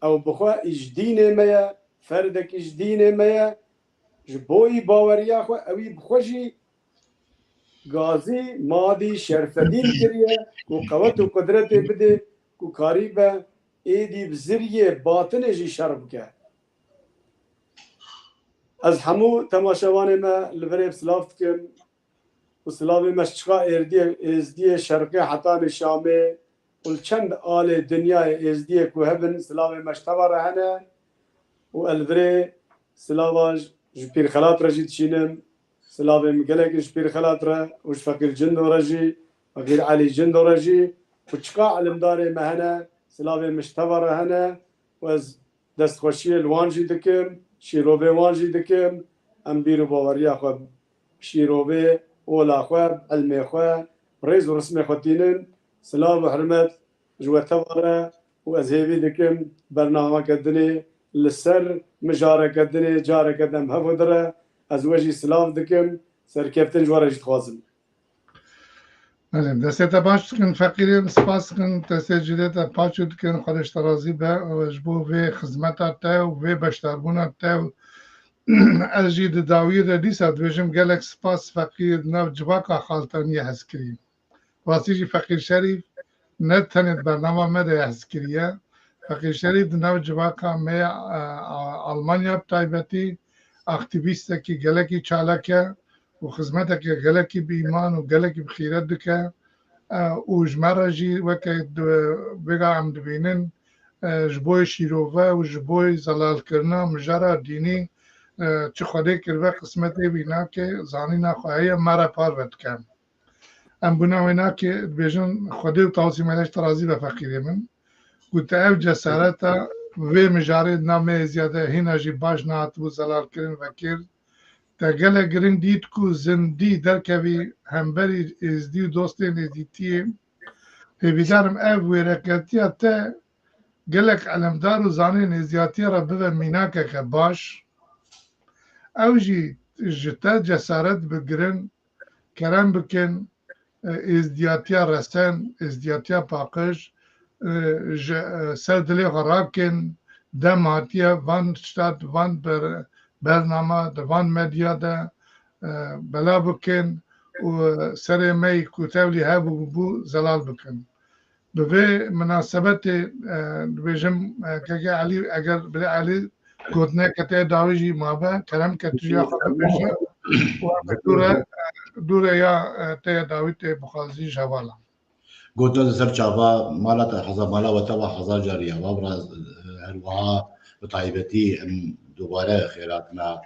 ew bi xwe î ji dînê me ye, ferdekî ji dînê me ye, ji bo î baweriya xwe ewî bi xwe jî gazî madî Şerfedîn kiriye ku qewet û qudretê bidê ku karîbe êdî bi ziriyê batinê jî şer bike. Ez hemû temaşevanê me li virê silav dikim û silavê me ji çiqa êrdiyê, êzdiyê şerqê hetanî Şamê û li çend alê dinyayê êzdiyê ku hebin silavê me ji teva re hene û ez li virê silava ji Pîrxelat re jî dişînim. Silavê min gelekî ji Pîrxelat re û ji Feqîr Cindo re jî, Feqîr Elî Cindo re jî û çiqa ilimdarê me hene, silavê min ji teva re hene û ez destxweşiyê li wan jî dikim, şîrovê wan jî dikim. Em bîr û baweriya xwe bi şîrovê, ola xwe, bi ilmê xwe, bi rêz û rismê xwe tînin. Silav û hurmet ji we teva re û ez hêvî dikim bernameke dinê li ser mijareke dinê careke dem hev û dire ez we jî silav dikim, serkeftin ji we re jî dixwazim. Belê, destê te baş dikin, feqîrê spas dikin, destê cilê te paç dikin, Xwedê ji te razî be. Ji bo vê xizmeta te û vê beşdarbûna te û ez jî di dawiyê de dîsa dibêjim, gelek spas feqîr di nav civaka Xaltaniyê hezkirî. Rastî jî Feqîr Şerîf ne tenê di bernama me de hezkiriye. Feqîr Şerîf di nav civaka me ya, e, a, Almanya bi taybetî aktîvîstekî gelekî çalak e û xizmeteke gelekî bi îman û gelekî bi xîret dike. E, û ji me re jî weke di, vêga em dibînin, e, ji bo yê şîrove û ji bo yê zelalkirina mijara dînî, e, çi Xwedê kiribe qismetê wî nake, zanîna xwe heye, me re parve dike. Em bûna wê nake, dibêjin, Xwedê û Tawusî Meleş te razî be feqîrê min. Ku te ev cesareta vê mijarê di nav me êziya de hîna jî baş nehatibû zelalkirin vekir. Te gelek giring dît ku zindî derkevî hemberî êzdî û dostên êzdîtiyê. Hêvîdar im ev wêreketiya te gelek elemdar û zanên êzdiyatiyê re bibe mînakeke baş. Ew jî ji te cesaret bigirin, kerem bikin, e, êzdiyatiya resen, êzdiyatiya paqij, e, ji, e, ser dilê xwe rakin, dem hatiye van tişta di van ber-, bernama, di van medya de, e, bela bikin û serê me yî ku tevlî hebû bû zelal bikin. Bi vê minasebetê, e, dibêjim, e, Keke Elî, eger Bilê Elî gotineke te dawî jî mabe, kerem ke tu jî ya xwe bibêje û em dûre, e, dûre ya, e, te ya dawî tê bixwazî ji hevala. Gotin li ser çava mala te heza, mala we teva hezar carî ye. Wa bi rast, e, her wiha bi taybetî em dubare xêratina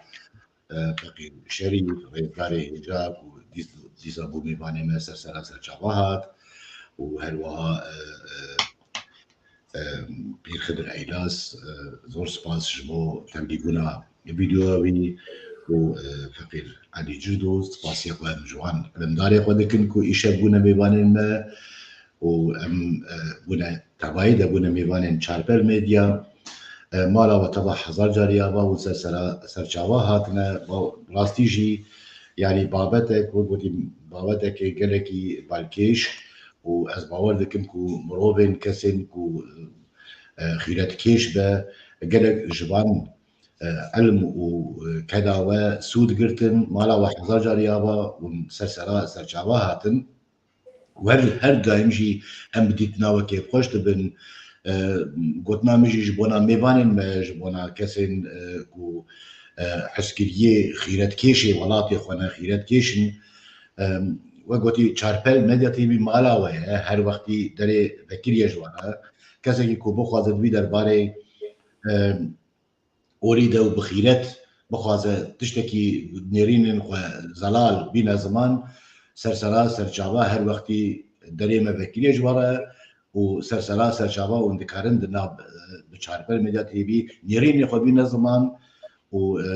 e, Feqîr Şerîf, rêzdarê hêja ku dîs-, dîsa bû mêvanê me ser sera serçava hat û her wiha, e, e, e, Pîr Xidir Eylas, e, zor spas ji bo tevlîbûna vîdeoya wî û, e, Feqîr Elî Cirdo, spasiya xwe em ji wan ilimdarê xwe dikin ku îşev bûne mêvanên me û em, e, bûne tevayî de bûne mêvanên Çarpel Medya. E, mala we teva hezar carî ava û ser sera, serçava hatine. Ba-, rastî jî, yanî babetek, wek gotî, babetekê gelekî balkêş û ez bawer dikim ku mirovên, kesên ku, e, xîretkêş be, gelek ji van, e, ilm û, e, keda we sûd girtin, mala we hezar carî ava û ser sera serçava hatin. Wer her daim jî em bi dîtina we kêfxweş dibin. E, gotina min jî ji bona mêvanên me, ji bona kesên, e, ku, e, hezkiriyê xîretkêşê welatê xwe ne, xîretkêş in. E, we gotî, Çarpel Medya T V mala we ye, her wextî derê vekirî ye ji we re. Kesekî ku bixwaze di vî derbarê, e, olî de û bi xîret bixwaze tiştekî nêrînên xwe zelal bîne ziman, ser sera serçava her wextî derê me vekirî ye ji we re û ser sera serçava hûn dikarin di nav, bi Çarpel Medya T V nêrînê xwe bîne ziman û, e,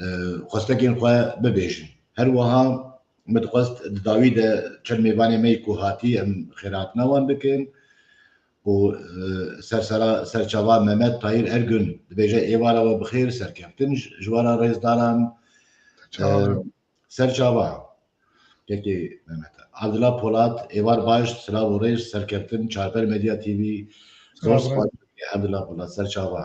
e, xwestekên xwe bibêjin. Her wiha min dixwest di dawî de çend mêvanê me yî ku hatî em xêrhatina wan bikin û, e, ser sera serçava Mehmet Tahîr Ergün dibêje, êvara we bi xêr, serkeftin ji, ji we re rêzdaran. Serçava. E, serçava. Kekê Mehmet. Abdullah Polat, êvar baş, silav û rêz, serkeftin, Çarpel Medya T V. Zor spas, Abdullah Polat, serçava.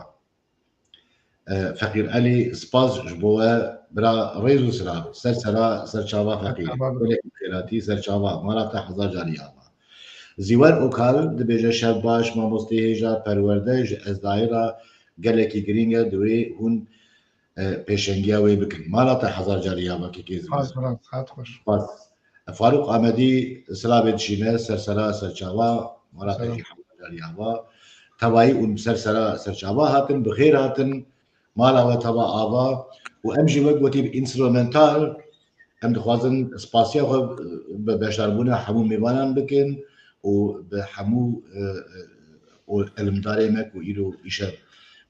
E, Feqîr Elî, spas ji bo we, bira, rêz û silav. Ser sera, serçava Feqîr. Serçava bira. Gelek xêratî, serçava. Mala te hezar carî ava. Zîwer Okal dibêje, şev baş, mamostê hêja, perwerde ji Ezdayê re gelekî girîng e, divê hûn, e, pêşengiya wê bikin. Mala te hezar carî ava, kekê Zîwer. Spas, bira, saet xweş. Spas. Farûq Amedî, silavê dişîne, ser sera, serçava, mala te jî hezar carî ava. Tevayî hûn ser sera serçava hatin, bi xêr hatin, mala we teva ava û em jî wek gotî bi înstrumental, em dixwazin spasiya xwe bi beşdarbûna hemû mêvanan bikin û bi hemû, e, e, û ilimdarê me ku îro îşev,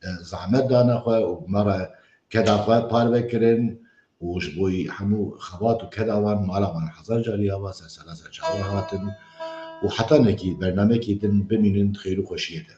e, zehmet dane xwe û bi me re keda xwe parve kirin. û ji bo hemû xebat û keda wan mala wan hezar carî ava ser sera serçava hatin û heta nekî bernamekî din bimînin di xêr û xweşiyê de.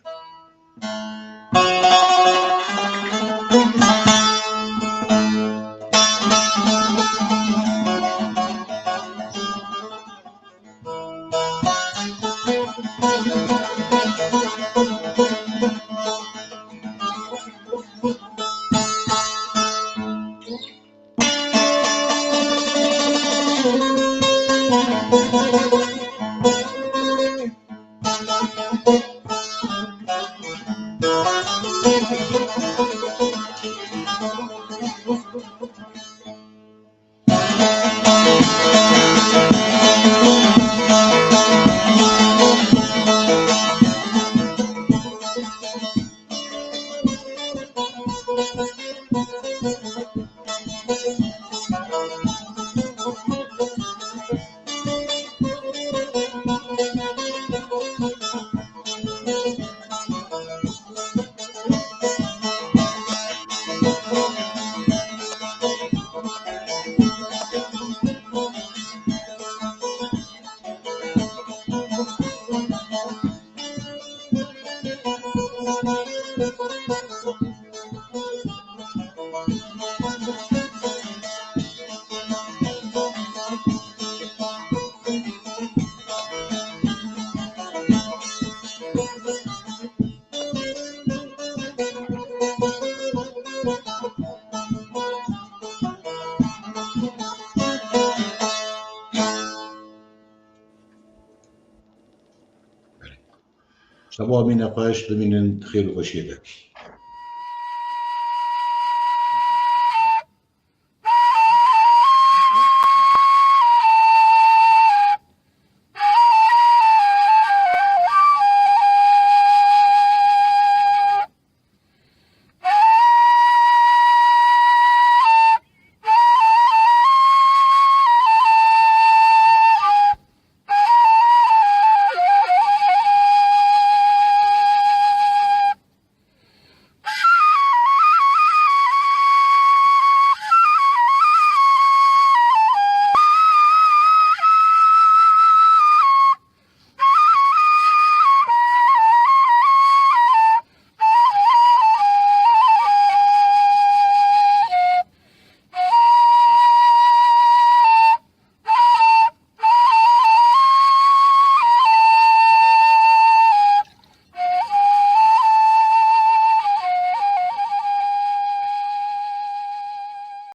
Şeva mîne xweş, bimînin di xêr û xweşiyê de.